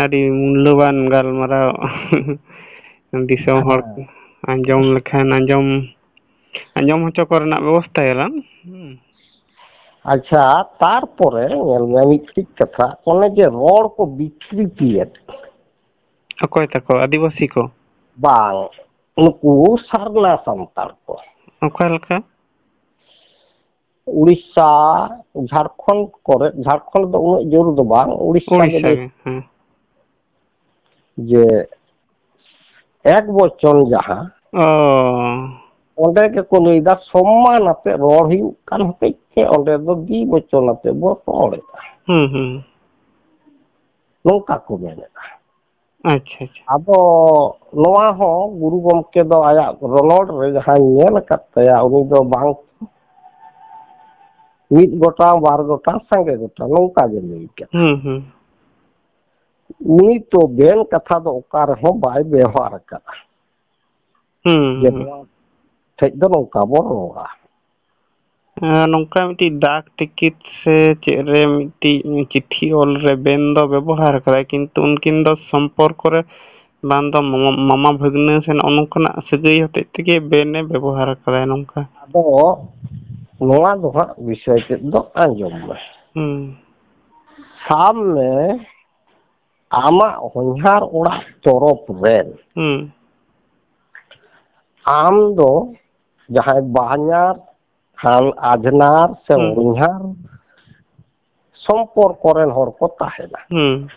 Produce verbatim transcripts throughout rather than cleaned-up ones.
ᱟᱹᱰᱤ ᱢᱩᱞᱞᱚᱵᱟᱱ ᱜᱟᱞᱢᱟᱨᱟᱣ᱾ ᱫᱤᱥᱚᱢ ᱦᱚᱲ ᱦᱮᱸ᱾ ᱟᱸᱡᱚᱢ ᱞᱮᱠᱷᱟᱱ ᱟᱸᱡᱚᱢ, ᱟᱸᱡᱚᱢ ᱦᱚᱪᱚ ᱠᱚᱨᱮᱱᱟᱜ ᱵᱮᱵᱚᱥᱛᱷᱟᱭᱟᱞᱟᱝ᱾ ᱦᱩᱸ᱾ ᱟᱪᱪᱷᱟ, ᱛᱟᱨᱯᱚᱨᱮ ᱧᱮᱞ ᱢᱮ ᱢᱤᱫᱴᱤᱡ ᱠᱟᱛᱷᱟ, ᱚᱱᱮ ᱡᱮ ᱨᱚᱲ ᱠᱚ ᱵᱤᱠᱨᱤᱛᱤᱭᱮᱫ᱾ ᱚᱠᱚᱭ ᱛᱟᱠᱚ? ᱟᱹᱫᱤᱵᱟᱹᱥᱤ ᱠᱚ? ᱵᱟᱝ, ᱱᱩᱠᱩ ᱥᱟᱨᱱᱟ ᱥᱟᱱᱛᱟᱲ ᱠᱚ᱾ ᱚᱠᱟ ᱞᱮᱠᱟ? ᱩᱲᱤᱥᱥᱟ, ᱡᱷᱟᱲᱠᱷᱚᱸᱰ ᱠᱚᱨᱮ, ᱡᱷᱟᱲᱠᱷᱚᱸᱰ ᱫᱚ ᱩᱱᱟᱹᱜ ᱡᱳᱨ ᱫᱚ ᱵᱟᱝ, ᱩᱲᱤᱥᱥᱟ ᱜᱮ ᱩᱲᱤᱥᱥᱟ ᱞᱟᱹᱭ ᱜᱮ, ᱦᱮᱸ᱾ ᱡᱮ ᱮᱠ ᱵᱚᱪᱚᱱ ᱡᱟᱦᱟᱸ, ᱚ᱾ ᱚᱸᱰᱮ ᱜᱮᱠᱚ ᱞᱟᱹᱭᱫᱟ, ᱥᱚᱢᱢᱟᱱ ᱟᱛᱮ ᱨᱚᱲ ᱦᱩᱭᱩᱜ ᱠᱟᱱ ᱦᱚᱛᱮᱡ ᱛᱮ ᱚᱸᱰᱮ ᱫᱚ ᱫᱤ ᱵᱚᱪᱚᱱ ᱟᱛᱮ ᱵᱚ ᱨᱚᱲᱮᱫᱟ᱾ ᱦᱩᱸ, ᱦᱩᱸ᱾ ᱱᱚᱝᱠᱟ ᱠᱚ ᱢᱮᱱᱮᱫᱟ᱾ ᱟᱪᱪᱷᱟ, ᱟᱪᱪᱷᱟ᱾ ᱟᱫᱚ ᱱᱚᱣᱟ ᱦᱚᱸ ᱜᱩᱨᱩ ᱜᱚᱢᱠᱮ ᱫᱚ ᱟᱭᱟᱜ ᱨᱚᱱᱚᱲ ᱨᱮ ᱡᱟᱦᱟᱸᱧ ᱧᱮᱞ ᱟᱠᱟᱫ ᱛᱟᱭᱟ, ᱩᱱᱤ ᱫᱚ ᱵᱟᱝ ᱢᱤᱫ ᱜᱚᱴᱟᱝ, ᱵᱟᱨ ᱜᱚᱴᱟᱝ, ᱥᱟᱸᱜᱮ ᱜᱚᱴᱟᱝ, ᱱᱚᱝᱠᱟ ᱜᱮ ᱞᱟᱹᱭ ᱠᱟᱫᱟ᱾ ᱦᱩᱸ, ᱦᱩᱸ᱾ ᱩᱱᱤ ᱛᱚ ᱵᱮᱱ ᱠᱟᱛᱷᱟ ᱫᱚ ᱚᱠᱟ ᱨᱮᱦᱚᱸ ᱵᱟᱭ ᱵᱮᱣᱦᱟᱨ ᱟᱠᱟᱫᱟ᱾ ᱦᱩᱸ, ᱡᱮ ᱦᱩᱸ᱾ ᱱᱚᱣᱟ ᱴᱷᱮᱡ ᱫᱚ ᱱᱚᱝᱠᱟ ᱵᱚᱱ ᱨᱚᱲᱟ᱾ ᱟᱨ ᱱᱚᱝᱠᱟ ᱢᱤᱫᱴᱤᱡ ᱰᱟᱠ ᱴᱤᱠᱤᱴ ᱥᱮ ᱪᱮᱫ ᱨᱮ ᱢᱤᱫᱴᱤᱡ ᱪᱤᱴᱷᱤ ᱚᱞ ᱨᱮ ᱵᱮᱱ ᱫᱚ ᱵᱮᱵᱚᱦᱟᱨ ᱟᱠᱟᱫᱟᱭ, ᱠᱤᱱᱛᱩ ᱩᱱᱠᱤᱱ ᱫᱚ ᱥᱚᱢᱯᱚᱨᱠᱚ ᱨᱮ ᱵᱟᱝ ᱫᱚ ᱢᱟᱢᱟ, ᱢᱟᱢᱟ ᱵᱷᱟᱹᱜᱽᱱᱟᱹ ᱥᱮ ᱱᱚᱜᱼᱚ ᱱᱚᱝᱠᱟᱱᱟᱜ ᱥᱟᱹᱜᱟᱹᱭ ᱦᱚᱛᱮᱡ ᱛᱮᱜᱮ ᱵᱮᱱ ᱮ ᱵᱮᱵᱚᱦᱟᱨ ᱟᱠᱟᱫᱟᱭ ᱱᱚᱝᱠᱟ᱾ ᱟᱫᱚ ᱱᱚᱣᱟ ᱫᱚ ᱦᱟᱸᱜ ᱵᱤᱥᱚᱭ ᱛᱮᱫ ᱫᱚ ᱟᱸᱡᱚᱢ ᱢᱮ᱾ ᱦᱩᱸ᱾ ᱥᱟᱵ ᱢᱮ, ᱟᱢᱟᱜ ᱦᱚᱧᱦᱟᱨ ᱚᱲᱟᱜ ᱛᱚᱨᱚᱯ ᱨᱮᱱ ᱦᱩᱸ᱾ ᱟᱢ ᱫᱚ ᱡᱟᱦᱟᱸᱭ ᱵᱟᱦᱧᱟᱨ, ᱠᱷᱟᱱ ᱟᱡᱷᱱᱟᱨ ᱥᱮ ᱦᱩᱸ᱾ ᱦᱚᱧᱦᱟᱨ ᱥᱚᱢᱯᱚᱨᱠᱚ ᱨᱮᱱ ᱦᱚᱲ ᱠᱚ ᱛᱟᱦᱮᱱᱟ᱾ ᱦᱩᱸ᱾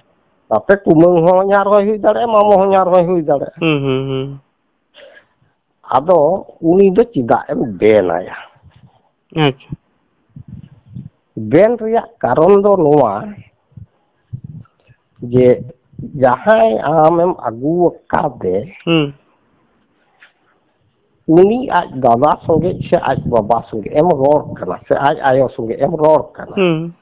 ᱛᱟᱛᱮ ᱠᱩᱢᱟᱹᱝ ᱦᱚᱧᱦᱟᱨ ᱦᱚᱸᱭ ᱦᱩᱭ ᱫᱟᱲᱮᱭᱟᱜᱼᱟ, ᱢᱟᱢᱚ ᱦᱚᱧᱦᱟᱨ ᱦᱚᱸᱭ ᱦᱩᱭ ᱫᱟᱲᱮᱭᱟᱜᱼᱟ᱾ ᱦᱩᱸ, ᱦᱩᱸ, ᱦᱩᱸ᱾ ᱟᱫᱚ ᱩᱱᱤ ᱫᱚ ᱪᱮᱫᱟᱜ ᱮᱢ ᱵᱮᱱ ᱟᱭᱟ? ᱟᱪᱪᱷᱟ᱾ ᱵᱮᱱ ᱨᱮᱭᱟᱜ ᱠᱟᱨᱚᱱ ᱫᱚ ᱱᱚᱣᱟ ᱡᱮ ᱡᱟᱦᱟᱸᱭ ᱟᱢᱮᱢ ᱟᱹᱜᱩ ᱟᱠᱟᱫᱮ, ᱦᱩᱸ᱾ ᱩᱱᱤ ᱟᱡ ᱫᱟᱫᱟ ᱥᱚᱸᱜᱮ ᱥᱮ ᱟᱡ ᱵᱟᱵᱟ ᱥᱚᱸᱜᱮ ᱮᱢ ᱨᱚᱲ ᱠᱟᱱᱟ ᱥᱮ ᱟᱡ ᱟᱭᱳ ᱥᱚᱸᱜᱮ ᱮᱢ ᱨᱚᱲ ᱠᱟᱱᱟ᱾ ᱦᱩᱸ᱾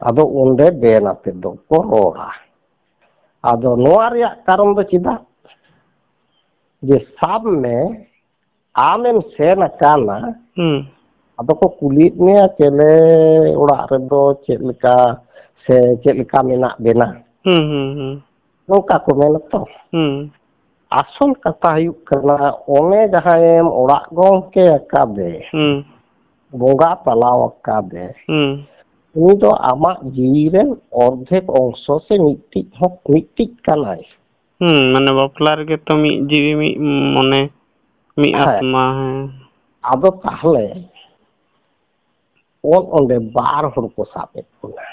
ᱟᱫᱚ ᱚᱸᱰᱮ ᱵᱮᱱ ᱟᱛᱮ ᱫᱚᱠᱚ ᱨᱚᱲᱟ᱾ ᱟᱫᱚ ᱱᱚᱣᱟ ᱨᱮᱭᱟᱜ ᱠᱟᱨᱚᱱ ᱫᱚ ᱪᱮᱫᱟᱜ? ᱡᱮ ᱥᱟᱵ ᱢᱮ, ᱟᱢᱮᱢ ᱥᱮᱱ ᱟᱠᱟᱱᱟ, ᱦᱩᱸ᱾ ᱟᱫᱚ ᱠᱚ ᱠᱩᱞᱤᱭᱮᱫ ᱢᱮᱭᱟ, ᱪᱮᱞᱮ ᱚᱲᱟᱜ ᱨᱮᱫᱚ ᱪᱮᱫ ᱞᱮᱠᱟ ᱥᱮ ᱪᱮᱫ ᱞᱮᱠᱟ ᱢᱮᱱᱟᱜ ᱵᱮᱱᱟ? ᱦᱩᱸ, ᱦᱩᱸ, ᱦᱩᱸ᱾ ᱱᱚᱝᱠᱟ ᱠᱚ ᱢᱮᱱᱟ ᱛᱚ᱾ ᱦᱩᱸ᱾ ᱟᱥᱚᱞ ᱠᱟᱛᱷᱟ ᱦᱩᱭᱩᱜ ᱠᱟᱱᱟ, ᱚᱱᱮ ᱡᱟᱦᱟᱸᱭᱮᱢ ᱚᱲᱟᱜ ᱜᱚᱝᱠᱮ ᱟᱠᱟᱫᱮ, ᱦᱩᱸ᱾ ᱵᱚᱸᱜᱟ ᱛᱟᱞᱟᱣ ᱟᱠᱟᱫᱮ, ᱦᱩᱸ᱾ ᱩᱱᱤ ᱫᱚ ᱟᱢᱟᱜ ᱡᱤᱣᱤ ᱨᱮᱱ ᱚᱨᱫᱷᱮᱠ ᱚᱝᱥᱚ ᱥᱮ ᱢᱤᱫᱴᱤᱡ ᱦᱚᱸ, ᱢᱤᱫᱴᱤᱡ ᱠᱟᱱᱟᱭ᱾ ᱦᱩᱸ, ᱢᱟᱱᱮ ᱵᱟᱯᱞᱟ ᱨᱮᱜᱮ ᱛᱚ ᱢᱤᱫ ᱡᱤᱣᱤ ᱢᱤᱫ ᱢᱚᱱᱮ ᱢᱤᱫ ᱦᱮᱸ᱾ ᱟᱛᱢᱟ, ᱦᱮᱸ᱾ ᱟᱫᱚ ᱛᱟᱦᱞᱮ ᱚᱱ-, ᱚᱸᱰᱮ ᱵᱟᱨ ᱦᱚᱲ ᱠᱚ ᱥᱟᱵ ᱮᱫ ᱵᱚᱱᱟ᱾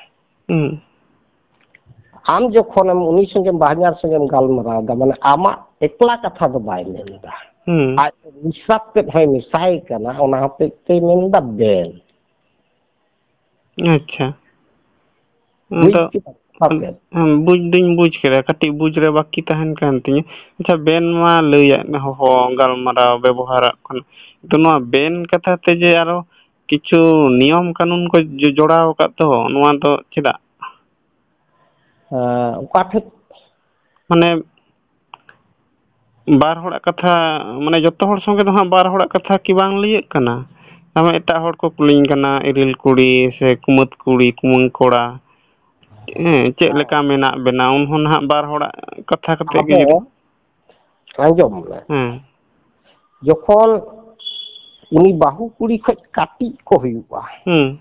ᱦᱩᱸ᱾ ᱟᱢ ᱡᱚᱠᱷᱚᱱᱮᱢ ᱩᱱᱤ ᱥᱚᱸᱜᱮᱢ ᱵᱟᱦᱧᱟᱨ ᱥᱚᱸᱜᱮᱢ ᱜᱟᱞᱢᱟᱨᱟᱣ ᱮᱫᱟ, ᱢᱟᱱᱮ ᱟᱢᱟᱜ ᱮᱠᱞᱟ ᱠᱟᱛᱷᱟ ᱫᱚ ᱵᱟᱭ ᱢᱮᱱ ᱮᱫᱟ᱾ ᱦᱩᱸ᱾ ᱟᱡ ᱦᱤᱥᱟᱹᱵ ᱛᱮᱫ ᱦᱚᱸᱭ ᱢᱮᱥᱟᱭ ᱠᱟᱱᱟ, ᱚᱱᱟ ᱦᱚᱛᱮᱡ ᱛᱮᱭ ᱢᱮᱱ ᱮᱫᱟ ᱵᱮᱱ᱾ ᱟᱪᱪᱷᱟ᱾ ᱵᱩᱡᱽ ᱟᱫᱚ, ᱠᱮᱫᱟᱢ ᱠᱟᱛᱷᱟ ᱛᱮᱫ? ᱦᱮᱸ, ᱵᱩᱡᱽ ᱫᱩᱧ ᱵᱩᱡᱽ ᱠᱮᱫᱟ, ᱠᱟᱹᱴᱤᱡ ᱵᱩᱡᱽ ᱨᱮ ᱵᱟᱹᱠᱤ ᱛᱟᱦᱮᱱ ᱠᱟᱱ ᱛᱤᱧᱟᱹ᱾ ᱟᱪᱪᱷᱟ, ᱵᱮᱱ ᱢᱟ ᱞᱟᱹᱭᱟᱫ ᱢᱮ ᱦᱚᱦᱚ, ᱜᱟᱞᱢᱟᱨᱟᱣ, ᱵᱮᱵᱚᱦᱟᱨᱟᱜ ᱠᱟᱱᱟ᱾ ᱛᱚ, ᱱᱚᱣᱟ ᱵᱮᱱ ᱠᱟᱛᱷᱟ ᱛᱮ ᱡᱮ ᱟᱨᱚ ᱠᱤᱪᱷᱩ ᱱᱤᱭᱚᱢ ᱠᱟᱹᱱᱩᱱ ᱠᱚ ᱡᱚ-, ᱡᱚᱲᱟᱣ ᱟᱠᱟᱫ ᱫᱚ, ᱱᱚᱣᱟ ᱫᱚ ᱪᱮᱫᱟᱜ? ᱦᱮᱸ, ᱚᱠᱟ ᱴᱷᱮᱡ? ᱢᱟᱱᱮ, ᱵᱟᱨ ᱦᱚᱲᱟᱜ ᱠᱟᱛᱷᱟ, ᱢᱟᱱᱮ, ᱡᱚᱛᱚ ᱦᱚᱲ ᱥᱚᱸᱜᱮ ᱫᱚ ᱦᱟᱸᱜ ᱵᱟᱨ ᱦᱚᱲᱟᱜ ᱠᱟᱛᱷᱟ ᱠᱤ ᱵᱟᱝ ᱞᱟᱹᱭᱟᱹᱜ ᱠᱟᱱᱟ? ᱟᱢ ᱮᱴᱟᱜ ᱦᱚᱲ ᱠᱚ ᱠᱩᱞᱤᱧ ᱠᱟᱱᱟ, ᱤᱨᱤᱞ ᱠᱩᱲᱤ ᱥᱮ ᱠᱩᱢᱟᱹᱫ ᱠᱩᱲᱤ, ᱠᱩᱢᱟᱹᱝ ᱠᱚᱲᱟ, ᱦᱮᱸ, ᱪᱮᱫ ᱞᱮᱠᱟ ᱢᱮᱱᱟᱜ ᱵᱮᱱᱟ? ᱩᱱᱦᱚᱸ ᱱᱟᱦᱟᱜ ᱵᱟᱨ ᱦᱚᱲᱟᱜ ᱠᱟᱛᱷᱟ ᱠᱟᱛᱮ ᱜᱮ ᱟᱫᱚ ᱡᱩᱫᱤ ᱟᱸᱡᱚᱢ ᱢᱮ᱾ ᱦᱮᱸ᱾ ᱡᱚᱠᱷᱚᱱ ᱩᱱᱤ ᱵᱟᱹᱦᱩ ᱠᱩᱲᱤ ᱠᱷᱚᱡ ᱠᱟᱹᱴᱤᱡ ᱠᱚ ᱦᱩᱭᱩᱜᱼᱟ, ᱦᱩᱸ᱾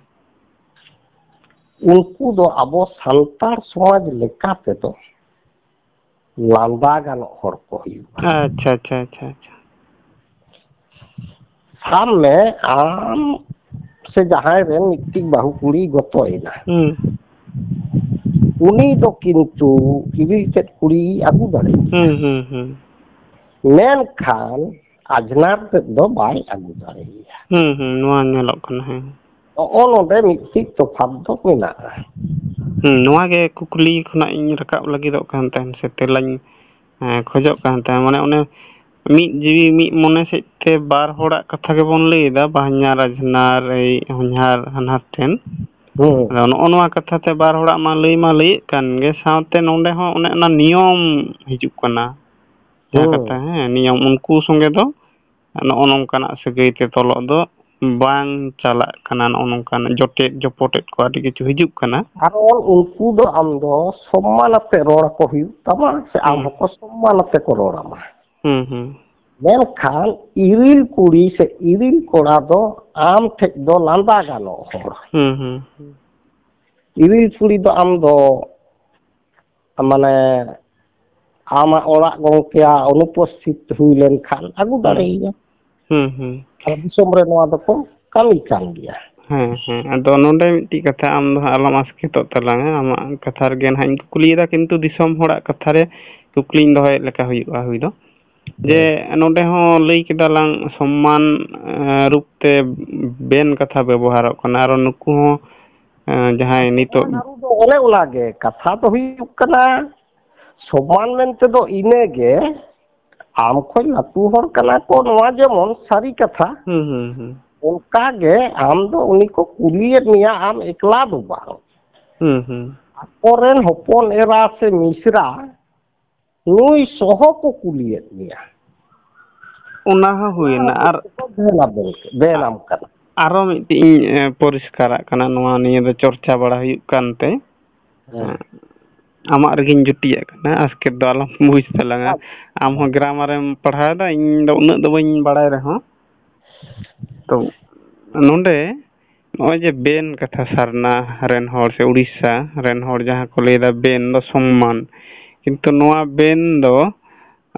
ᱩᱱᱠᱩ ᱫᱚ ᱟᱵᱚ ᱥᱟᱱᱛᱟᱲ ᱥᱚᱢᱟᱡᱽ ᱞᱮᱠᱟ ᱛᱮᱫᱚ ᱞᱟᱸᱫᱟ ᱜᱟᱱᱚᱜ ᱦᱚᱲ ᱠᱚ ᱦᱩᱭᱩᱜᱼᱟ᱾ ᱟᱪᱪᱷᱟ, ᱟᱪᱪᱷᱟ, ᱟᱪᱪᱷᱟ, ᱟᱪᱪᱷᱟ᱾ ᱥᱟᱵ ᱢᱮ, ᱟᱢ ᱥᱮ ᱡᱟᱦᱟᱸᱭ ᱨᱮᱱ ᱢᱤᱫᱴᱤᱡ ᱵᱟᱹᱦᱩ ᱠᱩᱲᱤ ᱜᱚᱛᱚᱭᱮᱱᱟ, ᱦᱩᱸ᱾ ᱩᱱᱤ ᱫᱚ ᱠᱤᱱᱛᱩ ᱤᱨᱤᱞ ᱛᱮᱫ ᱠᱩᱲᱤ ᱟᱹᱜᱩ ᱫᱟᱲᱮᱭᱟᱜᱼᱟ᱾ ᱦᱩᱸ, ᱦᱩᱸ, ᱦᱩᱸ᱾ ᱢᱮᱱᱠᱷᱟᱱ ᱟᱡᱷᱱᱟᱨ ᱛᱮᱫ ᱫᱚ ᱵᱟᱭ ᱟᱹᱜᱩ ᱫᱟᱲᱮᱭᱟᱜᱼᱟ᱾ ᱦᱩᱸ, ᱦᱩᱸ, ᱱᱚᱣᱟ ᱧᱮᱞᱚᱜ ᱠᱟᱱᱟ, ᱦᱮᱸ᱾ ᱱᱚᱜᱼᱚ ᱱᱚᱰᱮ ᱢᱤᱫᱴᱤᱡ ᱛᱚᱯᱷᱟᱛ ᱫᱚ ᱢᱮᱱᱟᱜᱼᱟ᱾ ᱦᱩᱸ, ᱱᱚᱣᱟ ᱜᱮ ᱠᱩᱠᱞᱤ ᱠᱷᱚᱱᱟᱜ ᱤᱧ ᱨᱟᱠᱟᱵ ᱞᱟᱹᱜᱤᱫᱚᱜ ᱠᱟᱱ ᱛᱟᱦᱮᱸᱱ, ᱥᱮ ᱛᱮᱞᱟᱧ, ᱮᱸ, ᱠᱷᱚᱡᱚᱜ ᱠᱟᱱ ᱛᱟᱦᱮᱸᱱ᱾ ᱢᱟᱱᱮ, ᱚᱱᱮ ᱢᱤᱫ ᱡᱤᱣᱤ ᱢᱤᱫ ᱢᱚᱱᱮ ᱥᱮᱫ ᱛᱮ ᱵᱟᱨ ᱦᱚᱲᱟᱜ ᱠᱟᱛᱷᱟ ᱜᱮᱵᱚᱱ ᱞᱟᱹᱭ ᱮᱫᱟ, ᱵᱟᱦᱧᱟᱨ ᱟᱡᱷᱱᱟᱨ, ᱮᱭ ᱦᱚᱧᱦᱟᱨ ᱦᱟᱱᱦᱟᱨ ᱴᱷᱮᱱ᱾ ᱦᱩᱸ᱾ ᱟᱫᱚ ᱱᱚᱜᱼᱚ ᱱᱚᱣᱟ ᱠᱟᱛᱷᱟ ᱛᱮ ᱵᱟᱨ ᱦᱚᱲᱟᱜ ᱢᱟ ᱞᱟᱹᱭ ᱢᱟ ᱞᱟᱹᱭᱮᱫ ᱠᱟᱱ ᱜᱮ, ᱥᱟᱶᱛᱮ ᱱᱚᱰᱮ ᱦᱚᱸ ᱚᱱᱮ ᱚᱱᱟ ᱱᱤᱭᱚᱢ ᱦᱤᱡᱩᱜ ᱠᱟᱱᱟ᱾ ᱡᱟᱦᱟᱸ ᱦᱩᱸ᱾ ᱠᱟᱛᱷᱟ, ᱦᱮᱸ, ᱱᱤᱭᱚᱢ ᱩᱱᱠᱩ ᱥᱚᱸᱜᱮ ᱫᱚ ᱱᱚᱜᱼᱚ ᱱᱚᱝᱠᱟᱱᱟᱜ ᱥᱟᱹᱜᱟᱹᱭ ᱛᱮ ᱛᱚᱞᱚᱜ ᱫᱚ ᱵᱟᱝ ᱪᱟᱞᱟᱜ ᱠᱟᱱᱟ, ᱱᱚᱜᱼᱚ ᱱᱚᱝᱠᱟᱱ ᱡᱚᱴᱮᱫ ᱡᱚᱯᱚᱴᱮᱫ ᱠᱚ ᱟᱹᱰᱤ ᱠᱤᱪᱷᱩ ᱦᱤᱡᱩᱜ ᱠᱟᱱᱟ᱾ ᱠᱟᱨᱚᱱ ᱩᱱᱠᱩ ᱫᱚ ᱟᱢ ᱫᱚ ᱥᱚᱢᱢᱟᱱ ᱟᱛᱮ ᱨᱚᱲ ᱟᱠᱚ ᱦᱩᱭᱩᱜ ᱛᱟᱢᱟ, ᱥᱮ ᱟᱢ ᱦᱩᱸ᱾ ᱦᱚᱸᱠᱚ ᱥᱚᱢᱢᱟᱱ ᱟᱛᱮ ᱠᱚ ᱨᱚᱲ ᱟᱢᱟ᱾ ᱦᱩᱸ, ᱦᱩᱸ᱾ ᱢᱮᱱᱠᱷᱟᱱ ᱤᱨᱤᱞ ᱠᱩᱲᱤ ᱥᱮ ᱤᱨᱤᱞ ᱠᱚᱲᱟ ᱫᱚ ᱟᱢ ᱴᱷᱮᱡ ᱫᱚ ᱞᱟᱸᱫᱟ ᱜᱟᱱᱚᱜ ᱦᱚᱲ᱾ ᱦᱩᱸ, ᱦᱩᱸ᱾ ᱤᱨᱤᱞ ᱠᱩᱲᱤ ᱫᱚ ᱟᱢ ᱫᱚ, ᱢᱟᱱᱮ, ᱟᱢᱟᱜ ᱚᱲᱟᱜ ᱜᱚᱢᱠᱮᱭᱟᱜ ᱚᱱᱩᱯᱚᱥᱛᱷᱤᱛ ᱦᱩᱭ ᱞᱮᱱᱠᱷᱟᱱ ᱟᱹᱜᱩ ᱦᱩᱸ᱾ ᱫᱟᱲᱮᱭᱟᱭᱟ᱾ ᱦᱩᱸ, ᱦᱩᱸ᱾ ᱟᱨ ᱫᱤᱥᱚᱢ ᱨᱮ ᱱᱚᱣᱟ ᱫᱚᱠᱚ ᱠᱟᱹᱢᱤ ᱠᱟᱱ ᱜᱮᱭᱟ᱾ ᱦᱮᱸ, ᱦᱮᱸ᱾ ᱟᱫᱚ ᱱᱚᱰᱮ ᱢᱤᱫᱴᱤᱡ ᱠᱟᱛᱷᱟ, ᱟᱢ ᱫᱚ ᱦᱟᱸᱜ ᱟᱞᱚᱢ ᱟᱥᱠᱮᱛᱚᱜ ᱛᱟᱞᱟᱝᱟ, ᱟᱢᱟᱜ ᱠᱟᱛᱷᱟ ᱨᱮᱜᱮ ᱱᱟᱦᱟᱜ ᱤᱧ ᱠᱩᱠᱞᱤᱭᱮᱫᱟ, ᱠᱤᱱᱛᱩ ᱫᱤᱥᱚᱢ ᱦᱚᱲᱟᱜ ᱠᱟᱛᱷᱟ ᱨᱮ ᱠᱩᱠᱞᱤᱧ ᱫᱚᱦᱚᱭᱮᱫ ᱞᱮᱠᱟ ᱦᱩᱭᱩᱜᱼᱟ ᱦᱩᱭ ᱫᱚ᱾ ᱡᱮ ᱦᱮᱸ᱾ ᱱᱚᱰᱮ ᱦᱚᱸ ᱞᱟᱹᱭ ᱠᱮᱫᱟ ᱞᱟᱝ ᱥᱚᱢᱢᱟᱱ, ᱮᱸ, ᱨᱩᱯ ᱛᱮ ᱵᱮᱱ ᱠᱟᱛᱷᱟ ᱵᱮᱵᱚᱦᱟᱨᱚᱜ ᱠᱟᱱᱟ, ᱟᱨᱚ ᱱᱩᱠᱩ ᱦᱚᱸ, ᱮᱸ, ᱡᱟᱦᱟᱸᱭ ᱱᱤᱛᱚᱜ ᱥᱚᱢᱢᱟᱱ ᱟᱹᱨᱩ ᱫᱚ ᱚᱱᱮ ᱚᱱᱟ ᱜᱮ, ᱠᱟᱛᱷᱟ ᱫᱚ ᱦᱩᱭᱩᱜ ᱠᱟᱱᱟ, ᱥᱚᱢᱢᱟᱱ ᱢᱮᱱᱛᱮ ᱫᱚ ᱤᱱᱟᱹ ᱜᱮ, ᱟᱢ ᱠᱷᱚᱱ ᱞᱟᱹᱴᱩ ᱦᱚᱲ ᱠᱟᱱᱟ ᱠᱚ, ᱱᱚᱣᱟ ᱡᱮᱢᱚᱱ ᱥᱟᱹᱨᱤ ᱠᱟᱛᱷᱟ, ᱦᱩᱸ, ᱦᱩᱸ, ᱦᱩᱸ᱾ ᱚᱱᱠᱟ ᱜᱮ ᱟᱢ ᱫᱚ ᱩᱱᱤ ᱠᱚ ᱠᱩᱞᱤᱭᱮᱫ ᱢᱮᱭᱟ, ᱟᱢ ᱮᱠᱞᱟ ᱫᱚ ᱵᱟᱝ᱾ ᱦᱩᱸ, ᱦᱩᱸ᱾ ᱟᱠᱚᱨᱮᱱ ᱦᱚᱯᱚᱱ ᱮᱨᱟ ᱥᱮ ᱢᱤᱥᱨᱟ ᱱᱩᱭ ᱥᱚᱦᱚ ᱠᱚ ᱠᱩᱞᱤᱭᱮᱫ ᱢᱮᱭᱟ᱾ ᱚᱱᱟ ᱦᱚᱸ ᱦᱩᱭᱮᱱᱟ᱾ ᱟᱨ ᱵᱮᱱᱟᱢ ᱠᱟᱱᱟ᱾ ᱟᱨᱚ ᱢᱤᱫᱴᱤᱡ ᱤᱧ, ᱮ, ᱯᱚᱨᱤᱥᱠᱟᱨᱟᱜ ᱠᱟᱱᱟ, ᱱᱚᱣᱟ ᱱᱤᱭᱮ ᱫᱚ ᱪᱚᱨᱪᱟ ᱵᱟᱲᱟ ᱦᱩᱭᱩᱜ ᱠᱟᱱᱛᱮ, ᱦᱮᱸ᱾ ᱟᱢᱟᱜ ᱨᱮᱜᱮᱧ ᱡᱩᱴᱤᱭᱟᱜ ᱠᱟᱱᱟ, ᱟᱥᱠᱮᱛ ᱫᱚ ᱟᱞᱚᱢ ᱵᱩᱡᱽ ᱛᱟᱞᱟᱝᱟ᱾ ᱟᱪᱪᱷᱟ᱾ ᱟᱢ ᱦᱚᱸ ᱜᱨᱟᱢᱟᱨᱮᱢ ᱯᱟᱲᱦᱟᱣ ᱮᱫᱟ, ᱤᱧ ᱫᱚ ᱩᱱᱟᱹᱜ ᱫᱚ ᱵᱟᱹᱧ ᱵᱟᱲᱟᱭ ᱨᱮᱦᱚᱸ᱾ ᱛᱚ ᱱᱚᱰᱮ ᱱᱚᱜᱼᱚᱭ ᱡᱮ ᱵᱮᱱ ᱠᱟᱛᱷᱟ, ᱥᱟᱨᱱᱟ ᱨᱮᱱ ᱦᱚᱲ ᱥᱮ ᱩᱲᱤᱥᱥᱟ ᱨᱮᱱ ᱦᱚᱲ ᱡᱟᱦᱟᱸ ᱠᱚ ᱞᱟᱹᱭᱫᱟ ᱵᱮᱱ ᱫᱚ ᱥᱚᱢᱢᱟᱱ, ᱠᱤᱱᱛᱩ ᱱᱚᱣᱟ ᱵᱮᱱ ᱫᱚ,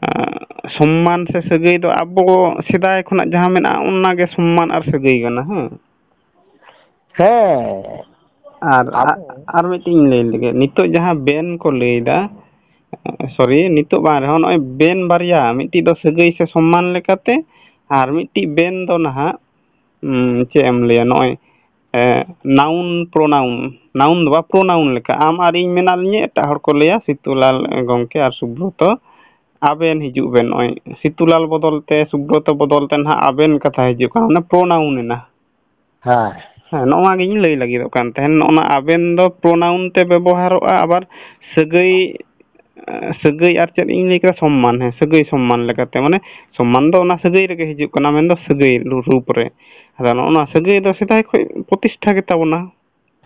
ᱟᱸ, ᱥᱚᱢᱢᱟᱱ ᱥᱮ ᱥᱟᱹᱜᱟᱹᱭ ᱫᱚ ᱟᱵᱚ ᱥᱮᱫᱟᱭ ᱠᱷᱚᱱᱟᱜ ᱡᱟᱦᱟᱸ ᱢᱮᱱᱟᱜᱼᱟ, ᱚᱱᱟ ᱜᱮ ᱥᱚᱢᱢᱟᱱ ᱟᱨ ᱥᱟᱹᱜᱟᱹᱭ ᱠᱟᱱᱟ᱾ ᱦᱮᱸ᱾ ᱦᱮᱸ᱾ ᱟᱨ, ᱟᱵᱚ ᱟᱨ ᱢᱤᱫᱴᱤᱡ ᱤᱧ ᱞᱟᱹᱭ ᱞᱮᱜᱮ, ᱱᱤᱛᱚᱜ ᱡᱟᱦᱟᱸ ᱵᱮᱱ ᱠᱚ ᱞᱟᱹᱭᱫᱟ, ᱥᱚᱨᱤ, ᱱᱤᱛᱚᱜ ᱵᱟᱝ ᱨᱮᱦᱚᱸ ᱱᱚᱜᱼᱚᱭ ᱵᱮᱱ ᱵᱟᱨᱭᱟ, ᱢᱤᱫᱴᱤᱡ ᱫᱚ ᱥᱟᱹᱜᱟᱹᱭ ᱥᱮ ᱥᱚᱢᱢᱟᱱ ᱞᱮᱠᱟᱛᱮ, ᱟᱨ ᱢᱤᱫᱴᱤᱡ ᱵᱮᱱ ᱫᱚ ᱱᱟᱦᱟᱜ, ᱩᱸ, ᱪᱮᱫ ᱮᱢ ᱞᱟᱹᱭᱟ, ᱱᱚᱜᱼᱚᱭ, ᱮ, ᱱᱟᱣᱩᱱ, ᱯᱨᱳᱱᱟᱣᱩᱱ, ᱱᱟᱣᱩᱱ ᱫᱚ ᱵᱟᱝ, ᱯᱨᱳᱱᱟᱣᱩᱱ ᱞᱮᱠᱟ᱾ ᱟᱢ ᱟᱨ ᱤᱧ ᱢᱮᱱᱟᱜ ᱞᱤᱧᱟᱹ, ᱮᱴᱟᱜ ᱦᱚᱲ ᱠᱚ ᱞᱟᱹᱭᱟ, ᱥᱤᱛᱩᱞᱟᱞ ᱜᱚᱢᱠᱮ ᱟᱨ ᱥᱩᱵᱨᱚᱛᱚ, ᱟᱵᱮᱱ ᱦᱤᱡᱩᱜ ᱵᱮᱱ᱾ ᱱᱚᱜᱼᱚᱭ ᱥᱤᱛᱩᱞᱟᱞ ᱵᱚᱫᱚᱞ ᱛᱮ, ᱥᱩᱵᱨᱚᱛᱚ ᱵᱚᱫᱚᱞ ᱛᱮ ᱱᱟᱦᱟᱜ ᱟᱵᱮᱱ ᱠᱟᱛᱷᱟ ᱦᱤᱡᱩᱜ ᱠᱟᱱᱟ, ᱢᱟᱱᱮ ᱯᱨᱳᱱᱟᱣᱩᱱ ᱮᱱᱟ᱾ ᱦᱮᱸ᱾ ᱦᱮᱸ, ᱱᱚᱜᱼᱚ ᱱᱚᱣᱟ ᱜᱤᱧ ᱞᱟᱹᱭ ᱞᱟᱹᱜᱤᱫᱚᱜ ᱠᱟᱱ ᱛᱟᱦᱮᱸᱱ᱾ ᱱᱚᱜᱼᱚ ᱱᱟ ᱟᱵᱮᱱ ᱫᱚ ᱯᱨᱳᱱᱟᱣᱩᱱ ᱛᱮ ᱵᱮᱵᱚᱦᱟᱨᱚᱜᱼᱟ, ᱟᱵᱟᱨ ᱥᱟᱹᱜᱟᱹᱭ, ᱮ, ᱥᱟᱹᱜᱟᱹᱭ ᱟᱨ ᱪᱮᱫ ᱤᱧ ᱞᱟᱹᱭ ᱠᱮᱫᱟ? ᱥᱚᱢᱢᱟᱱ᱾ ᱦᱮᱸ, ᱥᱟᱹᱜᱟᱹᱭ ᱥᱚᱢᱢᱟᱱ ᱞᱮᱠᱟᱛᱮ, ᱢᱟᱱᱮ ᱥᱚᱢᱢᱟᱱ ᱫᱚ ᱚᱱᱟ ᱥᱟᱹᱜᱟᱹᱭ ᱨᱮᱜᱮ ᱦᱤᱡᱩᱜ ᱠᱟᱱᱟ, ᱢᱮᱱᱫᱚ ᱥᱟᱹᱜᱟᱹᱭ ᱨᱩ-, ᱨᱩᱯ ᱨᱮ᱾ ᱟᱫᱚ ᱱᱚᱜᱼᱚ ᱱᱚᱣᱟ ᱥᱟᱹᱜᱟᱹᱭ ᱫᱚ ᱥᱮᱫᱟᱭ ᱠᱷᱚᱱ ᱯᱨᱚᱛᱤᱥᱴᱷᱟ ᱜᱮᱛᱟ ᱵᱚᱱᱟ᱾